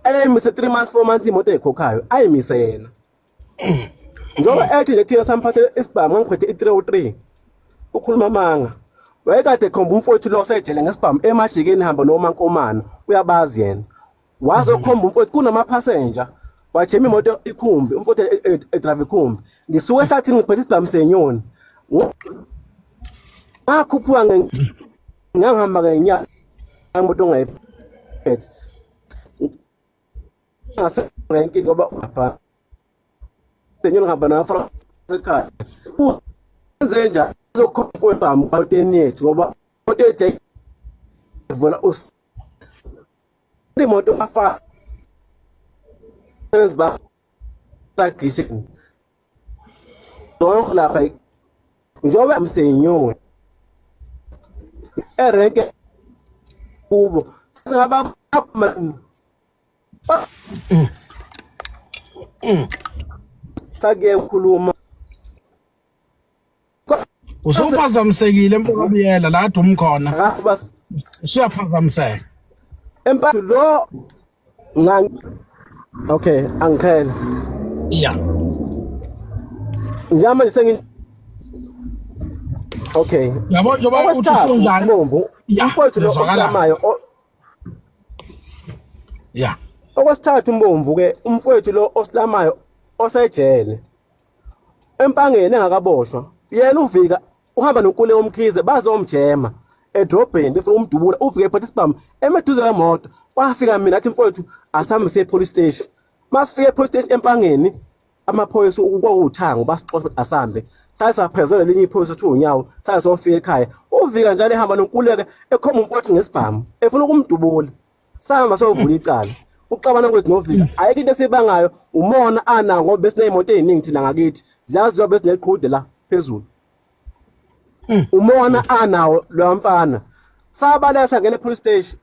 ayimise 3 months 4 months imoto eyikhokhayo ayimise yena, njengoba ethi nje thina samphathele isibhamu, ngangiphethe i-303. Ukhuluma amanga, wayekade ekhomba umfowethu lo osejele ngesibhamu emajikeni hamba noma nkomana, uyabazi yena, wazokhomba umfowethu kunamaphasenja, wajema imoto ikhumbi, umfowethu edrive ikhumbi, ngisuka ehlathini ngiphethe isibhamu senyoni, ngakhuphuka ngangihamba ngenyanga imoto ongayiphethe ngaserenki ngoba lapha senyoni ngihamba nabafana sekhaya wenze njani uzokhomba ibhamu emotweni yethu ngoba imoto yethu ivula imoto afa sebenzi bagishe zonke lapha njengoba msenyoni. erenke kubo singaba sake ukukhuluma. Usuphazamisekile mfokabiyela la kade umkhona. Usuyaphazamiseka. Empa lo nca okay angiqhele. Yeah. Njengamanje sengi Okay. Yabo njengoba uthi usunjani. Bomvu. Umfowethu lo osilamayo Yeah. Okwesithathu umbomvu ke umfowethu lo osilamayo osejele. Empangeni engakaboshwa. Yena uvika uhamba nonkule omkhize bazomjema edrobheni befuna umdubula uvike ephatha isibhamu emeduze kwemoto kwafika mina athi mfowethu asambe siye police station masifike e-police station empangeni amaphoyisa kwakuwuthango basixosha ukuthi asambe saye saphezela elinye iphoyisa kuthiwa unyawo saye sofika ekhaya uvika njalo ehamba nonkuleke ekhomba umfowethu ngesibhamu efuna ukumdubula sahamba siyovula icala ukuxabana kwethu novika ayikho into esiyibangayo umona anawo ngoba besiney'moto ey'ningi thina ngakithi ziyaziwa besineqhude la phezulu umona anawo loya mfana sabaleka sangena e-police station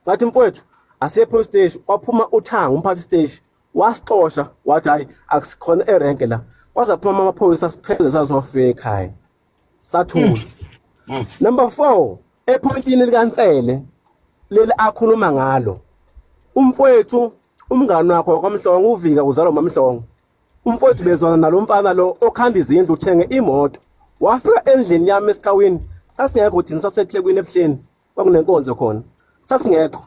ngathi mfowethu asiye e-police station kwaphuma uthango umphathi station wasixosha wathi hayi akusikhona erenke la kwaze kuphuma amaphoyisa sipheze sazofika ekhaya sathula number 4 ephoyintini likaNsele leli akhuluma ngalo umfowethu umngani wakho wakwamhlongo uvika uzalwa umamhlongo umfowethu bezwana nalo mfana lo okhanda izindlu uthenge imoto wafika endlini yami esikhawini sasingekho thina saseThekwini ebuhleni kwakunenkonzo khona sasingekho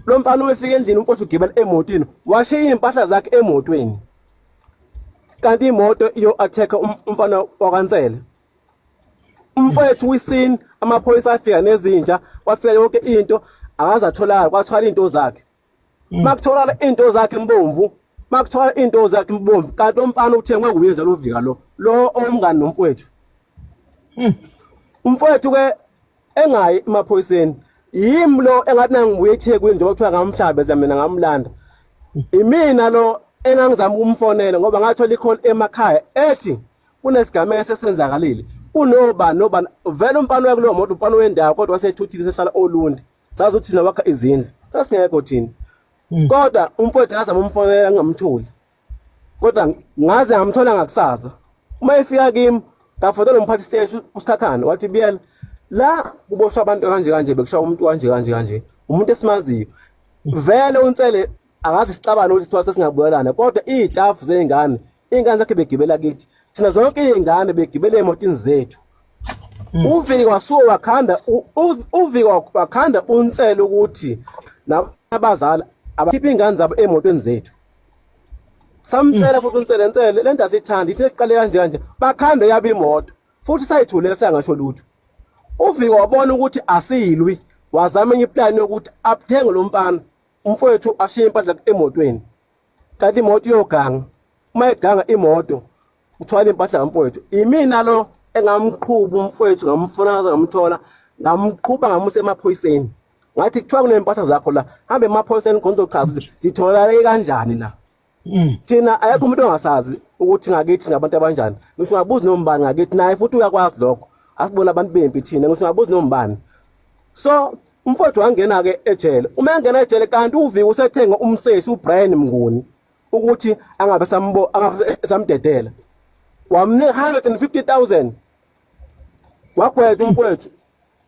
lo mfana wefika endlini umfowethu ugibela emotweni washiya iy'mpahla zakhe emotweni kanti imoto iyo-attack umfana wakaNsele umfowethu wisini amaphoyisa afika nezinja kwafika yonke into akaze atholakala kwathwala iy'nto zakhe makutholakala iy'nto zakhe mbomvu makutholakala iy'nto zakhe mbomvu kanti umfana uthengwe kuyenza lovika lo lo omngani nomfowethu umfowethu ke engayi emaphoyiseni yimi lo engathi nangibuye eThekwini njengoba kuthiwa ngamhlabeza mina ngamlanda imina lo engangizama ukumfonela ngoba ngathola i-call emakhaya ethi kunesigameko esesenzakalile unobani nobani vele umfana wakuleyo moto umfana wendawo kodwa wasethuthile sehlala olundi sazi ukuthi thina wakha izindlu sasingekho thina kodwa umfowethu ngazama umfonela ngingamtholi kodwa ngaze ngamthola ngakusasa uma efika kimi ngafonela umphathi siteshi uSikhakhane wathi biyela la kuboshwa abantu kanje kanje bekushaya umuntu kanje kanje kanje umuntu esimaziyo vele uNsele akazi sixabane ukuthi sithiwa sesingabuyelana kodwa iy'tafu zey'ngane iy'ngane zakhe begibela kithi thina zonke iy'ngane begibela ey'motini zethu uvika wasuke wakhanda uvika wakhanda uNsele ukuthi nabazali abakhiphe iy'ngane zabo ey'motweni zethu samtshela futhi uNsele Nsele le nto asiyithandi ithi iqale kanje kanje bakhande yabo imoto futhi sayithule sangasho lutho uvika wabona ukuthi asilwi wazama enye iplani yokuthi athenge lo mfana umfowethu ashiye impahla emotweni kanti imoto iyoganga uma iganga imoto uthwala impahla kamfowethu imina lo engamqhuba umfowethu ngamfuna ngaze ngamthola ngamqhuba ngamusa emaphoyiseni ngathi kuthiwa kunempahla zakho la hambe emaphoyiseni khona uzochaza ukuthi zitholakale kanjani la thina ayekho umuntu ongasazi ukuthi ngakithi singabantu abanjani ngisho ungabuzi noma ubani ngakithi naye futhi uyakwazi lokho asibona abantu bempi thina ngisho ungabuzi noma ubani so umfowethu wangena-ke ejele uma engena ejele kanti uvika usethenga umseshi uBrian Mnguni ukuthi angabe sambo angabe samdedela wamnika 150,000 wagwetha umfowethu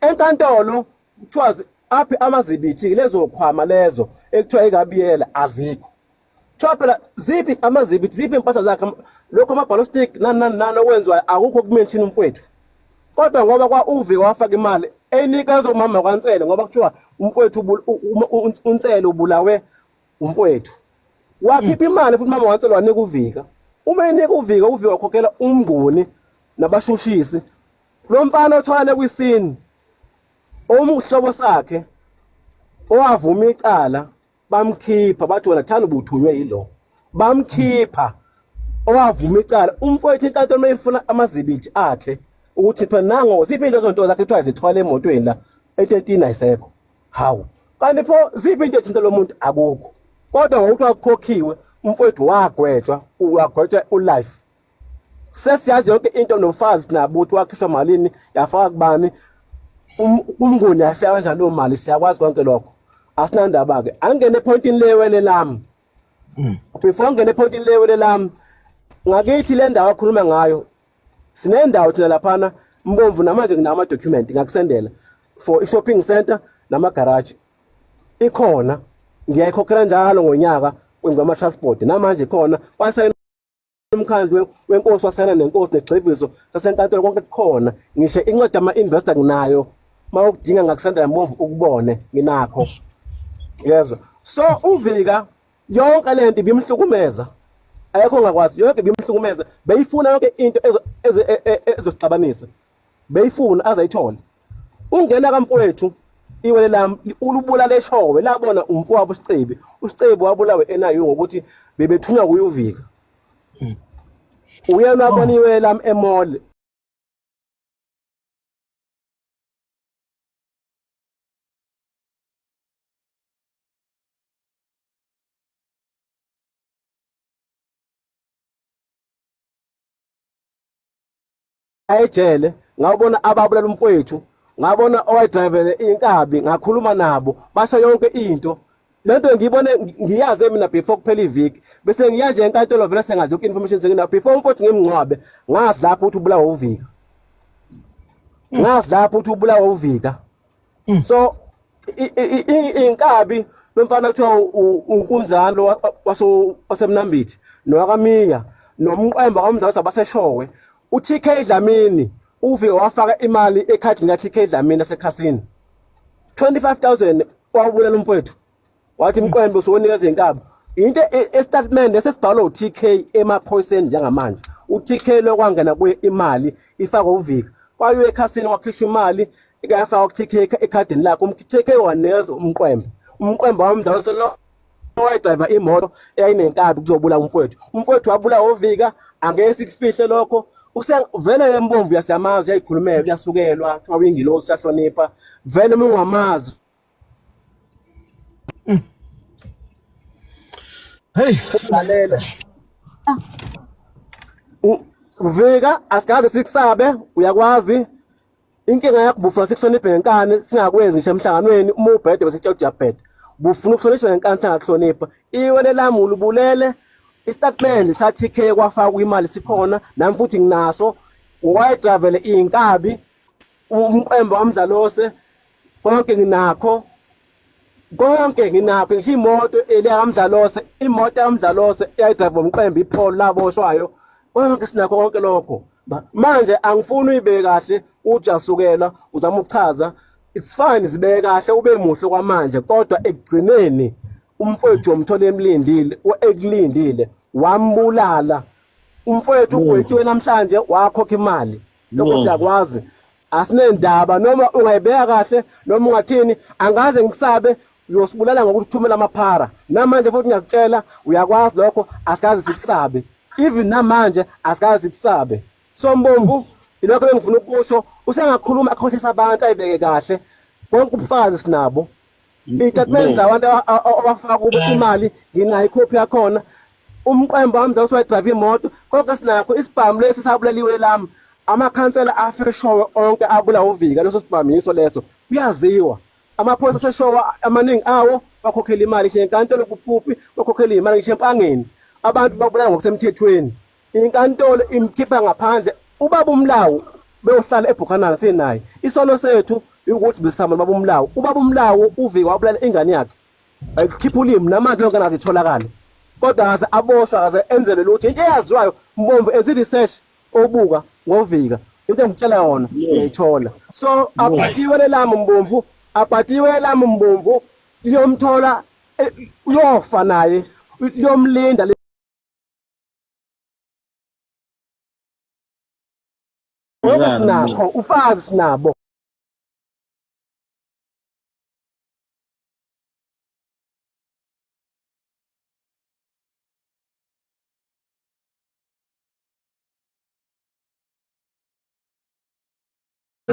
enkantolo kuthiwa aphi amazibithi lezo khwama lezo ekuthiwa ikabiyela azikho kuthiwa phela ziphi amazibithi ziphi impahla zakhe lokho ama-ballistic nani nani nani okwenziwayo akukho kumention umfowethu kodwa ngoba kwa uvi wafaka imali enikezwa umama kwaNsele ngoba kuthiwa umfowethu uNsele ubulawe umfowethu wakhipha imali futhi umama waNsele wanika uvika uma enika uvika uvika wakhokhela umnguni nabashushisi lo mfana othwale kwisini omhlobo sakhe owavuma icala bamkhipha bathi wena thanda ubuthunywe yilo bamkhipha owavuma icala umfowethu inkantolo mayifuna amazibithi akhe ukuthi phela nango ziphi lezo nto zakhe kuthiwa zithwale emotweni la e13 ayisekho hawu kanti pho ziphi into ethinta lo muntu akukho kodwa ngokuthi wakukhokhiwe umfowethu wagwetshwa wagwetshwa ulife sesiyazi yonke into nofazi nabo ukuthi wakhishwa malini yafaka kubani Umnguni afika kanjani leyo mali, siyakwazi konke lokho, asinandaba-ke. Angene ephoyintini lewele lami. Before ngene ephoyintini lewele lami, ngakithi le ndawo akhuluma ngayo, sinendawo thina laphana Mbomvu, namanje nginawo ama-document ngakusendela for i-shopping center namagaraji ikhona, ngiyayikhokhela njalo ngonyaka ngama-transport, namanje khona kwasayina umkhandlu wenkosi, wasayina nenkosi negxivizo sasenkantolo, konke kukhona. Ngisho incwadi ama-investor nginayo, uma ukudinga ngakusendela Mbomvu ukubone, nginakho, yezwa. So uVika yonke lento ibimhlukumeza, ayekho ngakwazi, yonke ibimhlukumeza, beyifuna yonke into ezosixabanisa, beyifuna azayithole. Ungena kamfowethu iwele lami ulubulala eshowe, labona umfowabo uSicebi. USicebi wabulawa eNIU ngokuthi bebethunywa kuye uVika. Uyena wabona iwele lami emall. Ejele ngabona ababulala umfowethu, ngabona owayedrivele inkabi, ngakhuluma nabo, basho yonke into. Lento ngiyibone ngiyazi mina before kuphela iviki, bese ngiya nje enkantolo vele sengazi yonke information senginayo. Before umfowethu ngimngcwabe, ngazi lapho ukuthi ubulawa uVika, ngazi lapho ukuthi ubulawa uVika. So inkabi lomfana kuthiwa uNkunzalo waseMnambithi noWakamiya nomqwemba kwamzalisa baseshowe, uTK Dlamini uvike wafaka imali ekhadini ka-TK Dlamini asekhasini 25,000, wabulala umfowethu, wathi mqwembe usuwonikeza inkabi. Into estatement esesibhalwe uTK emaphoyiseni njengamanje, uTK lokwangena kuye imali ifakwe uVika, kwayiwe ekhasini kwakhishwa imali ikayafakwa ku-TK ekhadini lakhe, uTK wanikeza umqwembe, umqwembe wamdlalisa lo owayedrayiva imoto eyayinenkabi kuzobula umfowethu. Umfowethu wabulawa uVika, angeke sikufihle lokho. Vele embomvu yasiyamazi, uyayikhulumela, uyasukelwa, kuthiwa uyingilosi, uyahlonipha. Vele uma ungamazi. Hey, lalela. Vika asikaze sikusabe, uyakwazi. Inkinga yakho bufuna sikuhloniphe ngenkani, singakwenzi ngisho emhlanganweni, uma ubhede bese kutshela ukuthi uyabheda. Bufuna ukuhlonishwa ngenkani singakuhlonipha. Iwele lami ulubulele, istatement sa-TK kwafakwa imali sikhona, nami futhi nginaso. Wayedravele iy'nkabi, umqembo wamdlalose, konke nginakho. Konke nginakho, ngisho imoto eliyakamdlalose, imoto yakamdlalose eyayidrayiva umqembo iPolo laboshwayo. Konke sinakho konke lokho. Manje angifuni uyibeke kahle, uthi uyasukela, uzama ukuchaza. It's fine, zibeke kahle ube muhle kwamanje, kodwa ekugcineni umfowethu womthola emlindile, ekulindile, wambulala. Umfowethu ugwetshiwe namhlanje wakhokha imali. Lokho siyakwazi. Asinendaba noma ungayibeka kahle noma ungathini, angaze ngikusabe, uyosibulala ngokuthi uthumela amaphara. Namanje futhi ngiyakutshela, uyakwazi lokho, asikaze sikusabe. Even namanje asikaze sikusabe. So Mbomvu, ilokho engifuna ukusho, usengakhuluma akhohlisa abantu ayibeke kahle. Konke ubufakazi sinabo. Iy'tatimende zabantu abafaka kubo imali, nginayo ikhophi yakhona. Umqembo wami usuwayidrayiva imoto, konke sinakho. Isibhamu lesi sabulaliwe lami, amakhansela afeshowe onke abulawa uVika, leso sibhamu yiso leso, kuyaziwa. Amaphoyisa aseshowa amaningi awo bakhokhela imali, ngisho enkantolo kuphi bakhokhela imali, ngisho empangeni abantu babulala ngokusemthethweni. Inkantolo imkhipha ngaphandle ubaba uMlawu beyohlala eBhukhanana sinaye. Isono sethu ukuthi besama baba uMlawu, ubaba uMlawu uVika wabulala ingane yakhe, ayikhipha ulimi namanje lonke nazo itholakale, kodwa akaze aboshwa, akaze enzelwe lutho. Into eyaziwayo Mbomvu, enza i-research obuka ngoVika, into engitshela yona uyayithola. So abhatiwe lami Mbomvu, abhatiwe lami Mbomvu, liyomthola, uyofa naye, liyomlinda. Konke sinakho, ufazi sinabo.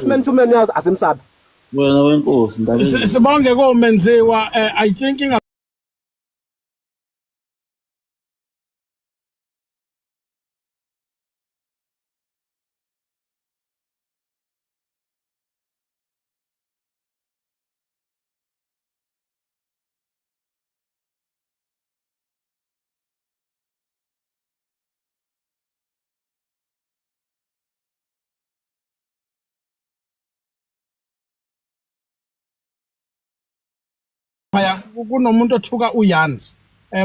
Man to man yazi asimsabi. Wena wenkosi ndaba. Sibonge komenziwa, I think Phaya kunomuntu othuka uYans.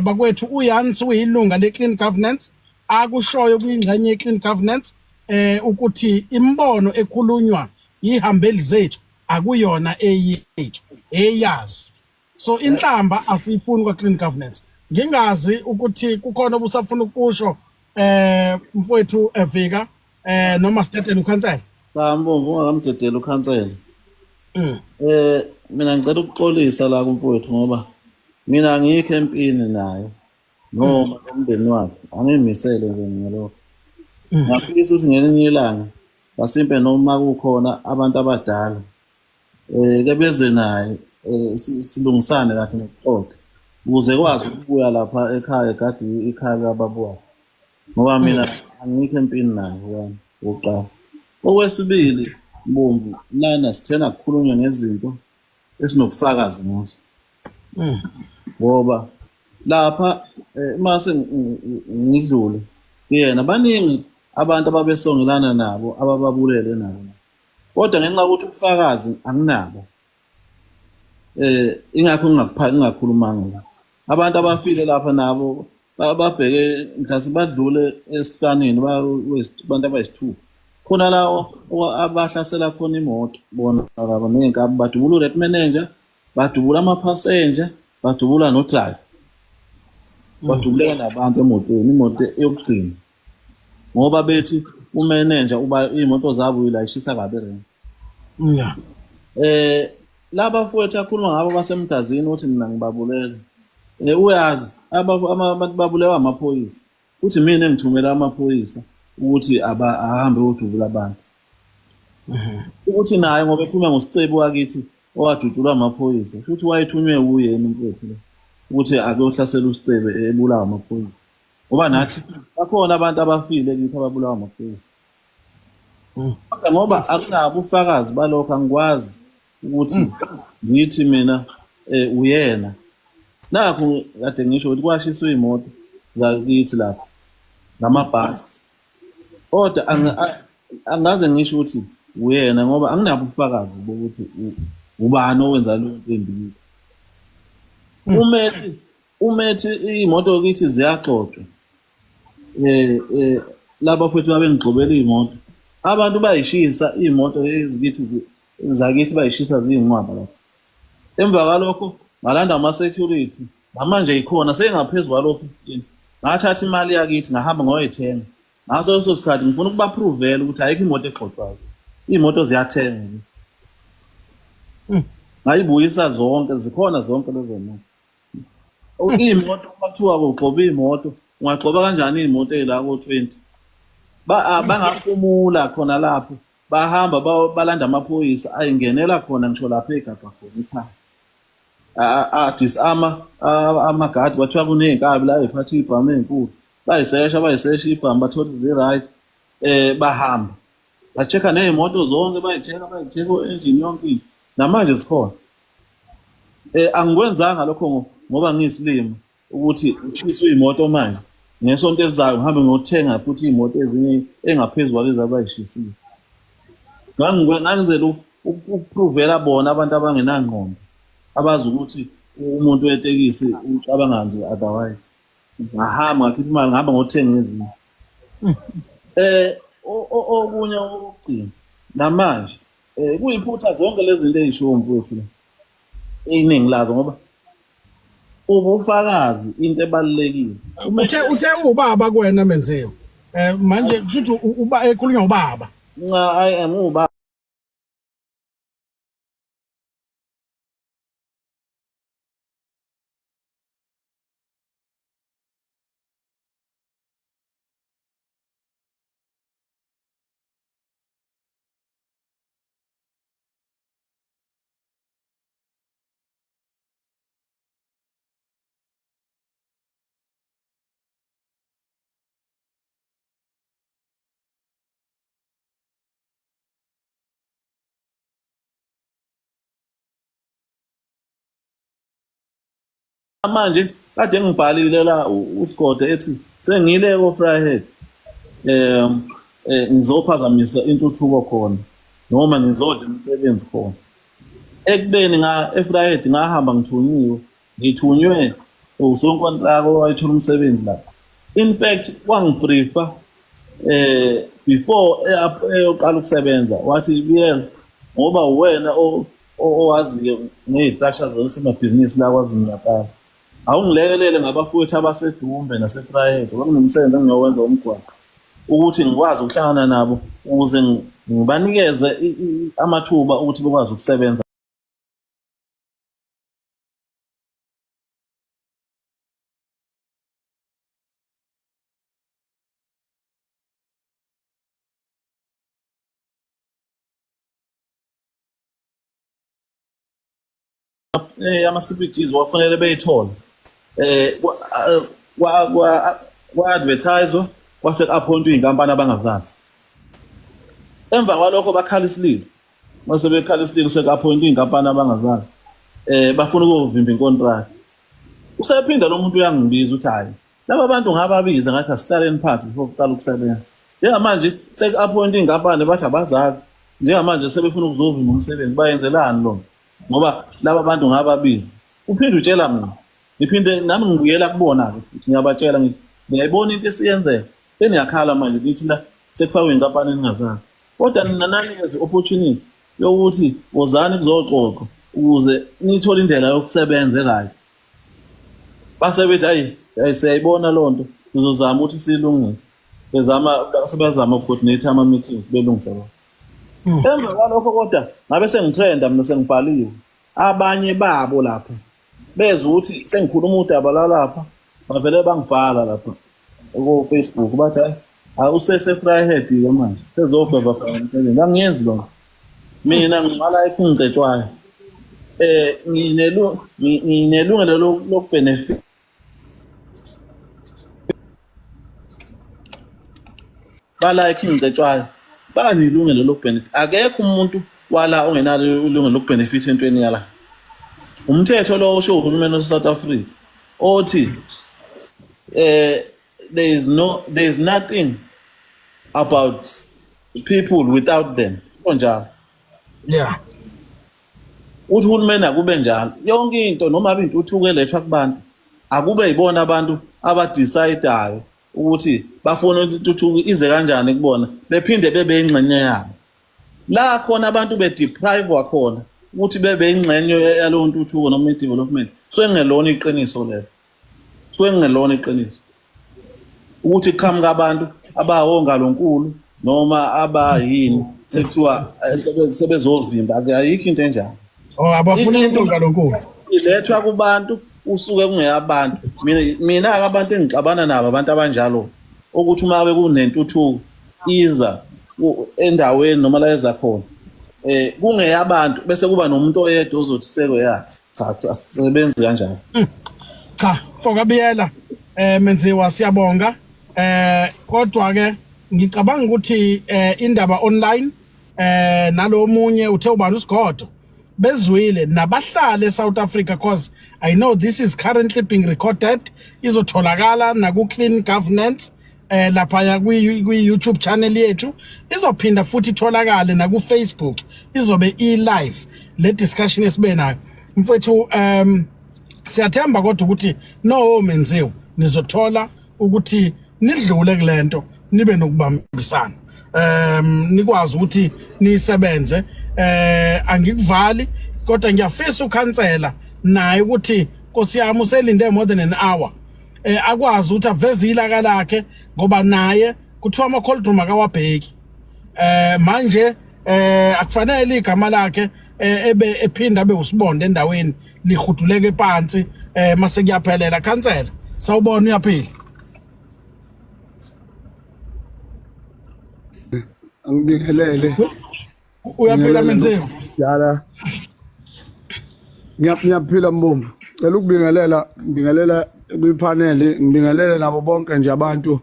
Bakwethu uYans uyilunga le-Clean Governance akushoyo kuyingxenye ye-Clean Governance ukuthi imbono ekhulunywa ihambeli zethu akuyona eyethu eyazo. So inhlamba asiyifuni kwa Clean Governance. Ngingazi ukuthi kukhona obusafuna ukusho mfowethu Vika noma sidedele ukhansela. Cha Mbomvu ungakamdedeli ukhansela. Mina ngicela ukuxolisa la kumfowethu ngoba mina angikho empini naye noma nomndeni wakhe angimisele nje ngalokho. Ngiyafisa ukuthi ngelinye ilanga basimpe noma kukhona abantu abadala ke beze naye silungisane kahle nokuxoxa ukuze kwazi ukubuya lapha ekhaya egadi ikhaya likababa wakhe. Ngoba mina angikho empini naye wena wokuqala. Okwesibili Mbomvu lana sithena kukhulunywa ngezinto esinobufakazi ngazo. Ngoba lapha mase ngidlule kuyena baningi abantu ababesongelana nabo abababulele nabo. Kodwa ngenxa yokuthi ubufakazi anginabo ingakho ngingakhulumanga. Abantu abafile lapha nabo babheke mhlawumbe badlule esihlanini abantu abayisithupha. Khona la abahlasela khona imoto bona laba ney'nkabi badubula u-red manager, badubula amaphasenja, badubula no-driver. Badubuleka nabantu emotweni, imoto yokugcina. Ngoba bethi umenenja uba iy'moto zabo uyilayishisa kabi erenki. Yeah. Laba mfowethu akhuluma ngabo basemgazini uthi mina ngibabulele. Uyazi abantu babulewa amaphoyisa. Uthi mina engithumela amaphoyisa ukuthi ahambe odubula abantu. Ukuthi naye ngoba ekhuluma ngosicebi wakithi owadutshulwa amaphoyisa, futhi wayethunywe uyena umfowethu lo ukuthi akuyohlasela uSicebi ebulawa amaphoyisa. Ngoba nathi bakhona abantu abafile kithi ababulawa amaphoyisa. Kodwa ngoba akunabo ubufakazi balokho angikwazi ukuthi ngithi mina uyena. Nakhu kade ngisho ukuthi kwashiswa iy'moto zakithi lapha ngamabhasi. Kodwa angaze ngisho ukuthi uyena ngoba anginabo ubufakazi bokuthi ubani owenza leyo nto embi kithi. Umethi iy'moto kithi ziyaxoxwa. Laba futhi babengigxobela iy'moto. Abantu bayishisa iy'moto ezikithi zakithi bayishisa ziyinqwaba lapho. Emva kwalokho ngalanda ama-security namanje ikhona seyingaphezu kwalo 15. Ngathatha imali yakithi ngahamba ngoyithenga. Ngaso leso sikhathi ngifuna ukubaphrovela ukuthi ayikho imoto egxotshwayo. Iy'moto ziyathengwa. Ngayibuyisa zonke, zikhona zonke lezo moto. Iy'moto uma kuthiwa ugxoba iy'moto, ungagxoba kanjani iy'moto ey'la ko-20? Bangaphumula khona lapho, bahamba balanda amaphoyisa ayingenela khona ngisho lapho egabha khona ekhaya. Adisarma amagadi kwathiwa kuney'nkabi la ey'phatha iy'bhamu ey'nkulu. Bayisesha ibhamu bathola zi-right bahamba. Ba-check-a ney'moto zonke bayi-check-a o-engine yonke into. Namanje zikhona. Angikwenzanga lokho ngoba ngiyisilima ukuthi ushiswe iy'moto manje. Ngesonto elizayo ngihambe ngiyothenga futhi iy'moto ezinye engaphezu kwalezi abayishisile. Ngangenzela ukuprovela bona abantu abangenangqondo abazi ukuthi umuntu wetekisi ucabanga nje otherwise. Ngahamba ngakhipha imali ngihamba ngothenga ezinye. Okunye okugcina namanje kuyiphutha zonke lezi zinto ey'shiwo mfowethu la. Iningi lazo ngoba ubufakazi into ebalulekile. Uthe ubaba kuwena Menziwa. Manje kusho ukuthi uba ekhulunywa ubaba. Nca I am ubaba. Manje kade ngibhalile la uSigode ethi sengile ko Vryheid ngizophazamisa intuthuko khona noma ngizodla imisebenzi khona. Ekubeni nga eVryheid ngahamba ngithunyiwe, ngithunywe usonkontraka owayethola umsebenzi lapha. In fact wangibriefa before eyoqala ukusebenza wathi Biyela ngoba uwena owaziyo ngey'structure zosomabhizinisi la KwaZulu Natal. Awungilekelele ngabafowethu abaseDumbe naseVryheid kwakunomsebenzi engiyowenza womgwaqo ukuthi ngikwazi ukuhlangana nabo ukuze ngibanikeze amathuba ukuthi bekwazi ukusebenza. Ama-CPGs wafanele beyithole kwa-advertise kwase ku-appointwa iy'nkampani abangazazi. Emva kwalokho bakhala isililo, mase bekhala isililo seku-appointwa iy'nkampani abangazazi bafuna ukuyovimba inkontraki. Usephinda lo muntu uyangibiza uthi hhayi laba bantu ngababiza ngathi asihlaleni phansi before kuqala ukusebenza. Njengamanje seku-appointwa iy'nkampani bathi abazazi, njengamanje sebefuna ukuzovimba umsebenzi, bayenzelani lo ngoba laba bantu ngababiza. Uphinde utshela mina, ngiphinde nami ngibuyela kubona-ke futhi ngiyabatshela ngithi niyayibona into esiyenzeka, seniyakhala manje nithi la sekufakwe inkampani eningazazi, kodwa nina nanikeza i-opportunity yokuthi wozani kuzoxoxwa ukuze nithole indlela yokusebenza e-right. Base bethi hayi hayi siyayibona loo nto, sizozama ukuthi siyilungise. Bezama sebezama ukucoordinate ama-meetings belungise loo. Emva kwalokho kodwa ngabe sengitrenda mina sengibhaliwe. Abanye babo lapha bezwa ukuthi sengikhuluma udaba lalapha bavele bangibhala lapha ku-Facebook bathi hayi hayi usese-Vryheid-ke manje sezogweva khona umsebenzi. Angiyenzi loo nto. Mina ngibala ingcetshwayo. Nginelungelo lokubenefit bala iKing Cetshwayo banelungelo lokubenefit. Akekho umuntu wala ongenalo ilungelo lokubenefit entweni yala. Umthetho lo osho uhulumeni wase-South Africa othi there is nothing about people without them. Kunjalo. Yeah. Uthi uhulumeni akube njalo. Yonke into noma intuthuko elethwa kubantu akube yibona abantu abadecidayo ukuthi bafuna ukuthi intuthuko ize kanjani kubona, bephinde bebe ingxenye yabo. La khona abantu bedeprive khona ukuthi bebe ingxenye yalowo ntuthuko noma i-development. So engelona iqiniso lelo. So engelona iqiniso. Ukuthi kuqhamuka abantu abawongalonkulu noma abayini sekuthiwa sebezovimba, ayikho into enjalo. Oh, abafuna Into ongalonkulu. ilethwa kubantu usuke kungeyabantu. Mina abantu engixabana nabo abantu abanjalo ukuthi uma bekunentuthuko iza endaweni noma la eza khona kungeyabantu bese kuba nomuntu oyedwa ozothi seko yakhe. Cha, cha, asisebenzi kanjalo. Cha, mfokaBiyela Menziwa siyabonga. Kodwa ke ngicabanga ukuthi indaba online nalomunye uthe ubani uSigodo bezwile nabahlali eSouth Africa, cause I know this is currently being recorded, izotholakala naku Clean Governance lapha kwi YouTube channel yethu, izophinda futhi itholakale naku Facebook, izobe i live le discussion esibe nayo mfowethu. Siyathemba kodwa ukuthi no Menziwa nizothola ukuthi nidlule kulento nibe nokubambisana, nikwazi ukuthi nisebenze. Angikuvali kodwa ngiyafisa ukhansela naye ukuthi Nkosi yami uselinde more than an hour, akwazi ukuthi aveze ilaka lakhe ngoba naye kuthiwa ama cold room akawabheki. Manje akufanele igama lakhe ebe ephinda abe usibonda endaweni lihuduleke phansi mase kuyaphelela. Khansela, sawubona, uyaphila? Angibingelele. Uyaphila Menziwa? Yala. Ngiyaphila Mbomvu. Cela ukubingelela, ngibingelela kwipanel, ngibingelele nabo bonke nje abantu,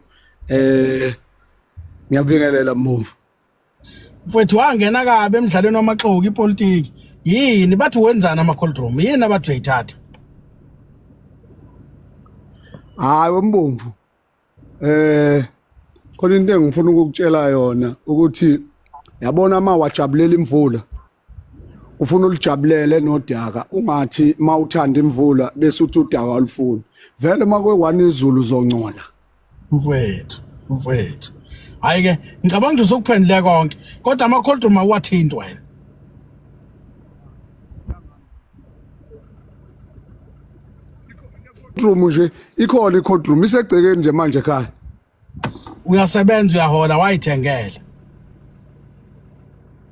ngiyabingelela Mbomvu. Mfowethu wangena kabi emidlalweni wamaxoki ipolitiki. Yini bathi wenzana ama cold room? Yini abathi uyayithatha? Hayi wembomvu. Khona into engifuna ukukutshela yona ukuthi yabona uma wajabulela imvula. Ufuna ulijabulele nodaka, ungathi mawuthanda imvula bese uthi udaka alufuni. Vele makwe izulu uzoncola. Mfowethu, mfowethu. Hayi ke, ngicabanga ukuthi usukuphendule konke. Kodwa ama cold room awathinti wena. Room nje ikhona i-cold room isegcekeni nje manje ekhaya. Uyasebenza uyahola wayithengela.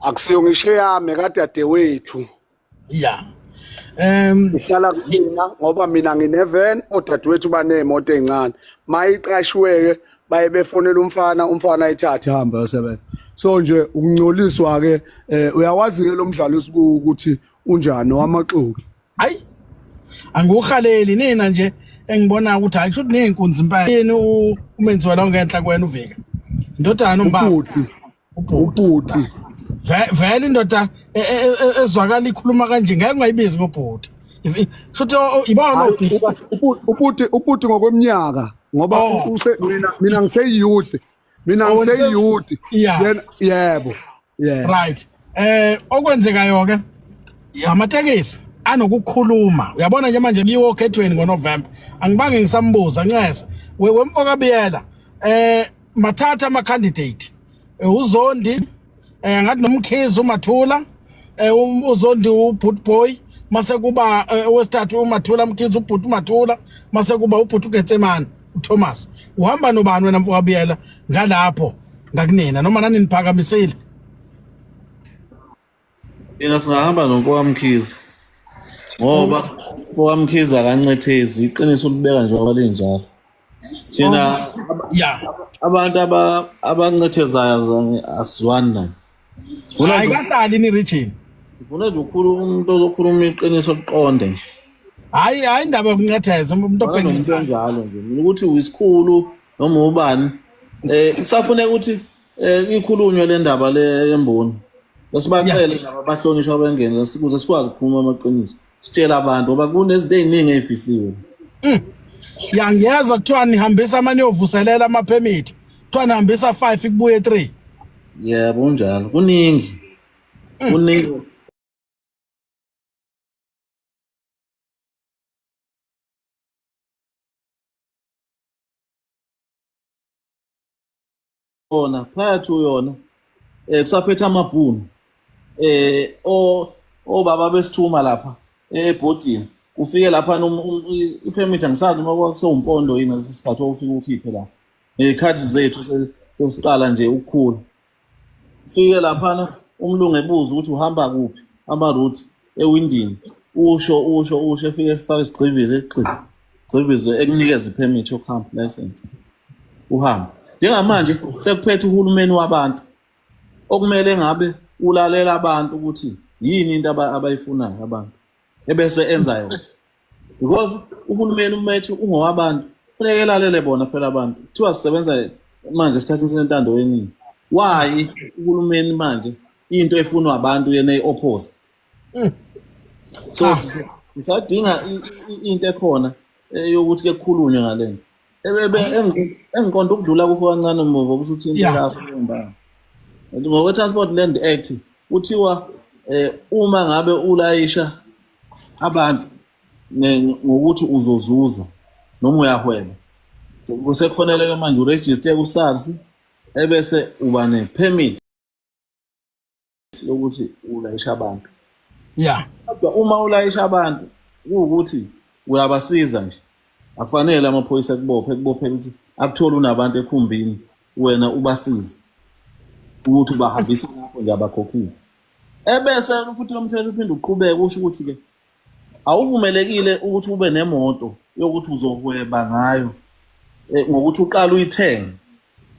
Akusiyo ngisho eyami kadadewethu. Yeah. Ihlala kumina ngoba mina ngine-van, odadewethu baney'moto ey'ncane. Mayiqashiwe-ke baye befonela umfana, umfana ayithathe ahambe ayosebenza. So nje ukungcoliswa-ke uyawazi-ke lo mdlalo esikuwo ukuthi unjani owamaxoki. Hayi. Angiwuhaleli nina nje engibona ukuthi hayi kusho ukuthi nezinkunzi impela. Yini umenziwa la ngenhla kwena uvika. Indodana nombaba. Ubhuti. Ubhuti. Vele indoda ezwakala ikhuluma kanje ngeke ungayibizi ngobhuti. Kusho ibona ubhuti. Ubhuti ubhuti ngokweminyaka ngoba use mina ngise youth. Mina ngise youth. Yena yebo. Yeah. Right. Okwenzekayo ke amatekisi anokukhuluma. Uyabona nje manje kiwo okhethweni ngoNovember. Angibange ngisambuza ncese. Wemfoka Biyela mathatha ama candidate. uZondi ngathi noMkhize uMathula uZondi uBoot Boy mase kuba owesithathu uMathula Mkhize uBhuti uMathula mase kuba uBhuti uGetsemane uThomas. Uhamba nobani wena mfoka Biyela ngalapho ngakunina noma nani niphakamisile? Thina singahamba nomfoka Mkhize ngoba umfoka Mkhize akancethezi, iqiniso ulibeka njengoba linjalo. Thina abantu abancethezayo asizwani nayo. Hayi kahlali ni region. Ngifuna nje ukukhuluma umuntu ozokhuluma iqiniso liqonde nje. Hayi hayi indaba yokuncetheza umuntu obhenqisa njalo nje. Mina ukuthi uyisikhulu noma ubani kusafuneka ukuthi ikhulunywe le ndaba le yemboni. Esibacele laba abahlonishwa bengene ukuze sikwazi ukukhuluma amaqiniso. Sitshela abantu ngoba kunezinto eziningi ezifihliwe. Ya ngiyezwa kuthiwa nihambisa amanye yovuselela ama permit. Kuthiwa nihambisa 5 kubuye 3. Yebo kunjalo. Kuningi. Kuningi. Yona prior to yona kusaphethe amabhunu obaba besithuma lapha ebhodini kufike lapha ipermit angisazi noma kwakusewumpondo yini ngaleso sikhathi owufika ukhiphe la ngey'khathi zethu sesiqala nje ukukhula. Fike laphana umlungu ebuza ukuthi uhamba kuphi ama-route ewindini, usho usho usho efike efaka isigxivizo egxivizo ekunikeza ipermit yokuhamba license uhambe. Njengamanje sekuphethe uhulumeni wabantu okumele ngabe ulalela abantu ukuthi yini into abayifunayo abantu ebese enza yona, because uhulumeni umethu ungowabantu, kufuneka elalele bona phela abantu. Kuthiwa sisebenza manje esikhathini sentando yeningi, why uhulumeni manje into efunwa abantu yena eyi-oppose? So ngisadinga into ekhona yokuthi ke kukhulunywe ngale nto. Engiqonda ukudlula kukho kancane muva kusho ukuthi into yakho leyo ngokwe-Transport Land Act kuthiwa uma ngabe ulayisha abantu ngokuthi uzozuza noma uyahweba, sekufanele-ke manje urejiste ku-SARS ebese uba ne-permit yokuthi ulayisha abantu. Kodwa uma ulayisha abantu kuwukuthi uyabasiza nje, akufanele amaphoyisa akubophe ekubophela ukuthi akuthole unabantu ekhumbini, wena ubasize ukuthi ubahambise lapho nje abakhokhile. Ebese futhi lo mthetho uphinde uqhubeke usho ukuthi-ke awuvumelekile ukuthi ube nemoto yokuthi uzohweba ngayo ngokuthi uqale uyithenge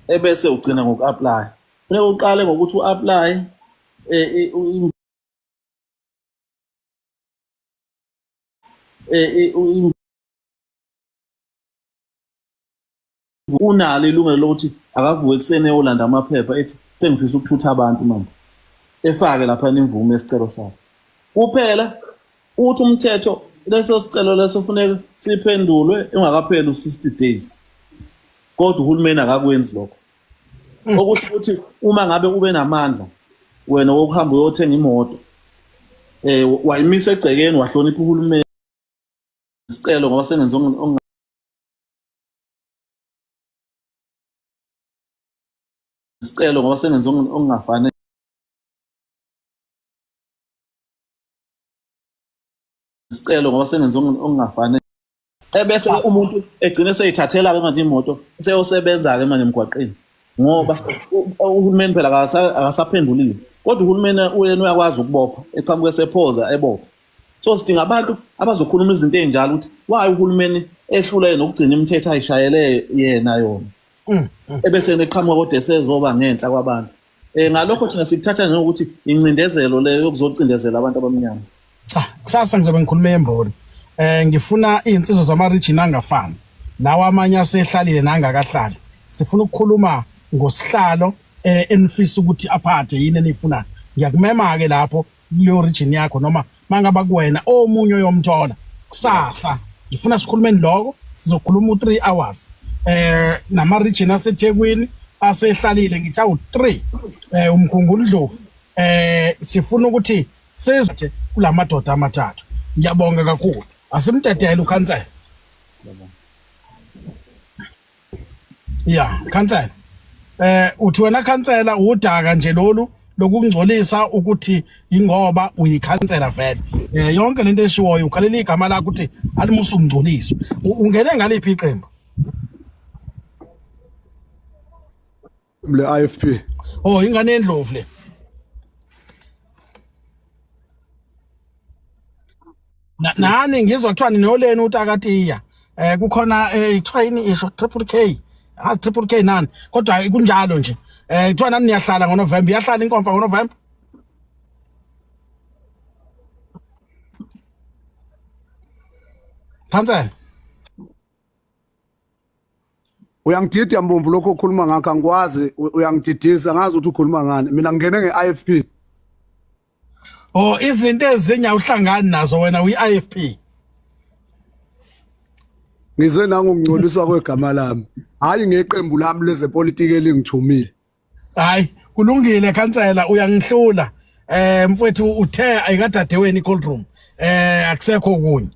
ebese ugcina ngoku-apply. Funeka uqale ngokuthi u-apply unalo ilungelo lokuthi akavuke ekuseni eyolanda amaphepha ethi sengifisa ukuthutha abantu manje, efake lapha imvume yesicelo sakhe. Kuphela uthi umthetho leso sicelo leso funeka siphendulwe engakapheli u-60 days, kodwa uhulumeni akakwenzi lokho. Okusho ukuthi uma ngabe ube namandla wena wokuhamba uyothenga imoto Wayimisa egcekeni wahlonipha uhulumeni isicelo ngoba sengenze isicelo ngoba sengenze okungafanele isicelo ngoba sengenze okungafanele ebese umuntu egcine seyithathela-ke manje imoto seyosebenza-ke manje emgwaqeni ngoba uhulumeni phela akasaphendulile kodwa uhulumeni uyena uyakwazi ukubopha eqhamuke sephoza ebopha so sidinga abantu abazokhuluma izinto ey'njalo ukuthi why uhulumeni ehluleke nokugcina imithetho ayishayele yena yona ebese eqhamuka kodwa esezoba ngenhla kwabantu um ngalokho thina sikuthatha njengokuthi incindezelo leyo yokuzocindezela abantu abamnyama. Cha, kusasa ngizobe ngikhuluma emboni. Ngifuna izinsizwa zama region angafani. Lawa amanye asehlalile nangakahlali. Sifuna ukukhuluma ngosihlalo enifisa ukuthi aphathe yini eniyifunayo. Ngiyakumema ke lapho kuleyo region yakho noma mangaba kuwena omunye oyomthola kusasa. Ngifuna sikhulumeni lokho, sizokhuluma u3 hours. Nama region aseThekwini asehlalile ngithi awu 3 uMgungundlovu sifuna ukuthi Sizwe kulamadoda amathathu. Ngiyabonga kakhulu. Asimdedele ukhansela. Ya, khansela. Uthi wena khansela udaka nje lolu lokungcolisa ukuthi ingoba uyikhansela vele. Yonke lento eshiwoyo ukhalela igama lakho ukuthi alimusa ukungcoliswa. Ungene ngaliphi iqembu? Le IFP. Oh, ingane yendlovu le. Nani ngizwa kuthiwa ninoleni utakatiya. Kukhona kuthiwa yini isho triple K. Ah triple K nani. Kodwa kunjalo nje. Kuthiwa nani niyahlala ngoNovember. Iyahlala inkomfa ngoNovember. Khansela. Uyangidida Mbomvu lokho okhuluma ngakho angikwazi uyangididisa ngazi ukuthi ukhuluma ngani mina ngingene nge-IFP. Oh izinto ezinye awuhlangani nazo wena uyi-IFP. Ngize nangokungcoliswa kwegama lami hayi ngeqembu lami lezepolitiki elingithumile. Hayi kulungile khansela uyangihlula. Mfowethu uthe ayikadadewenu i-cold room. Akusekho okunye.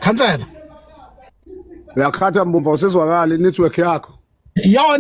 Khansela Uyakhatha Mbomvu awusezwakali network yakho. Iyona.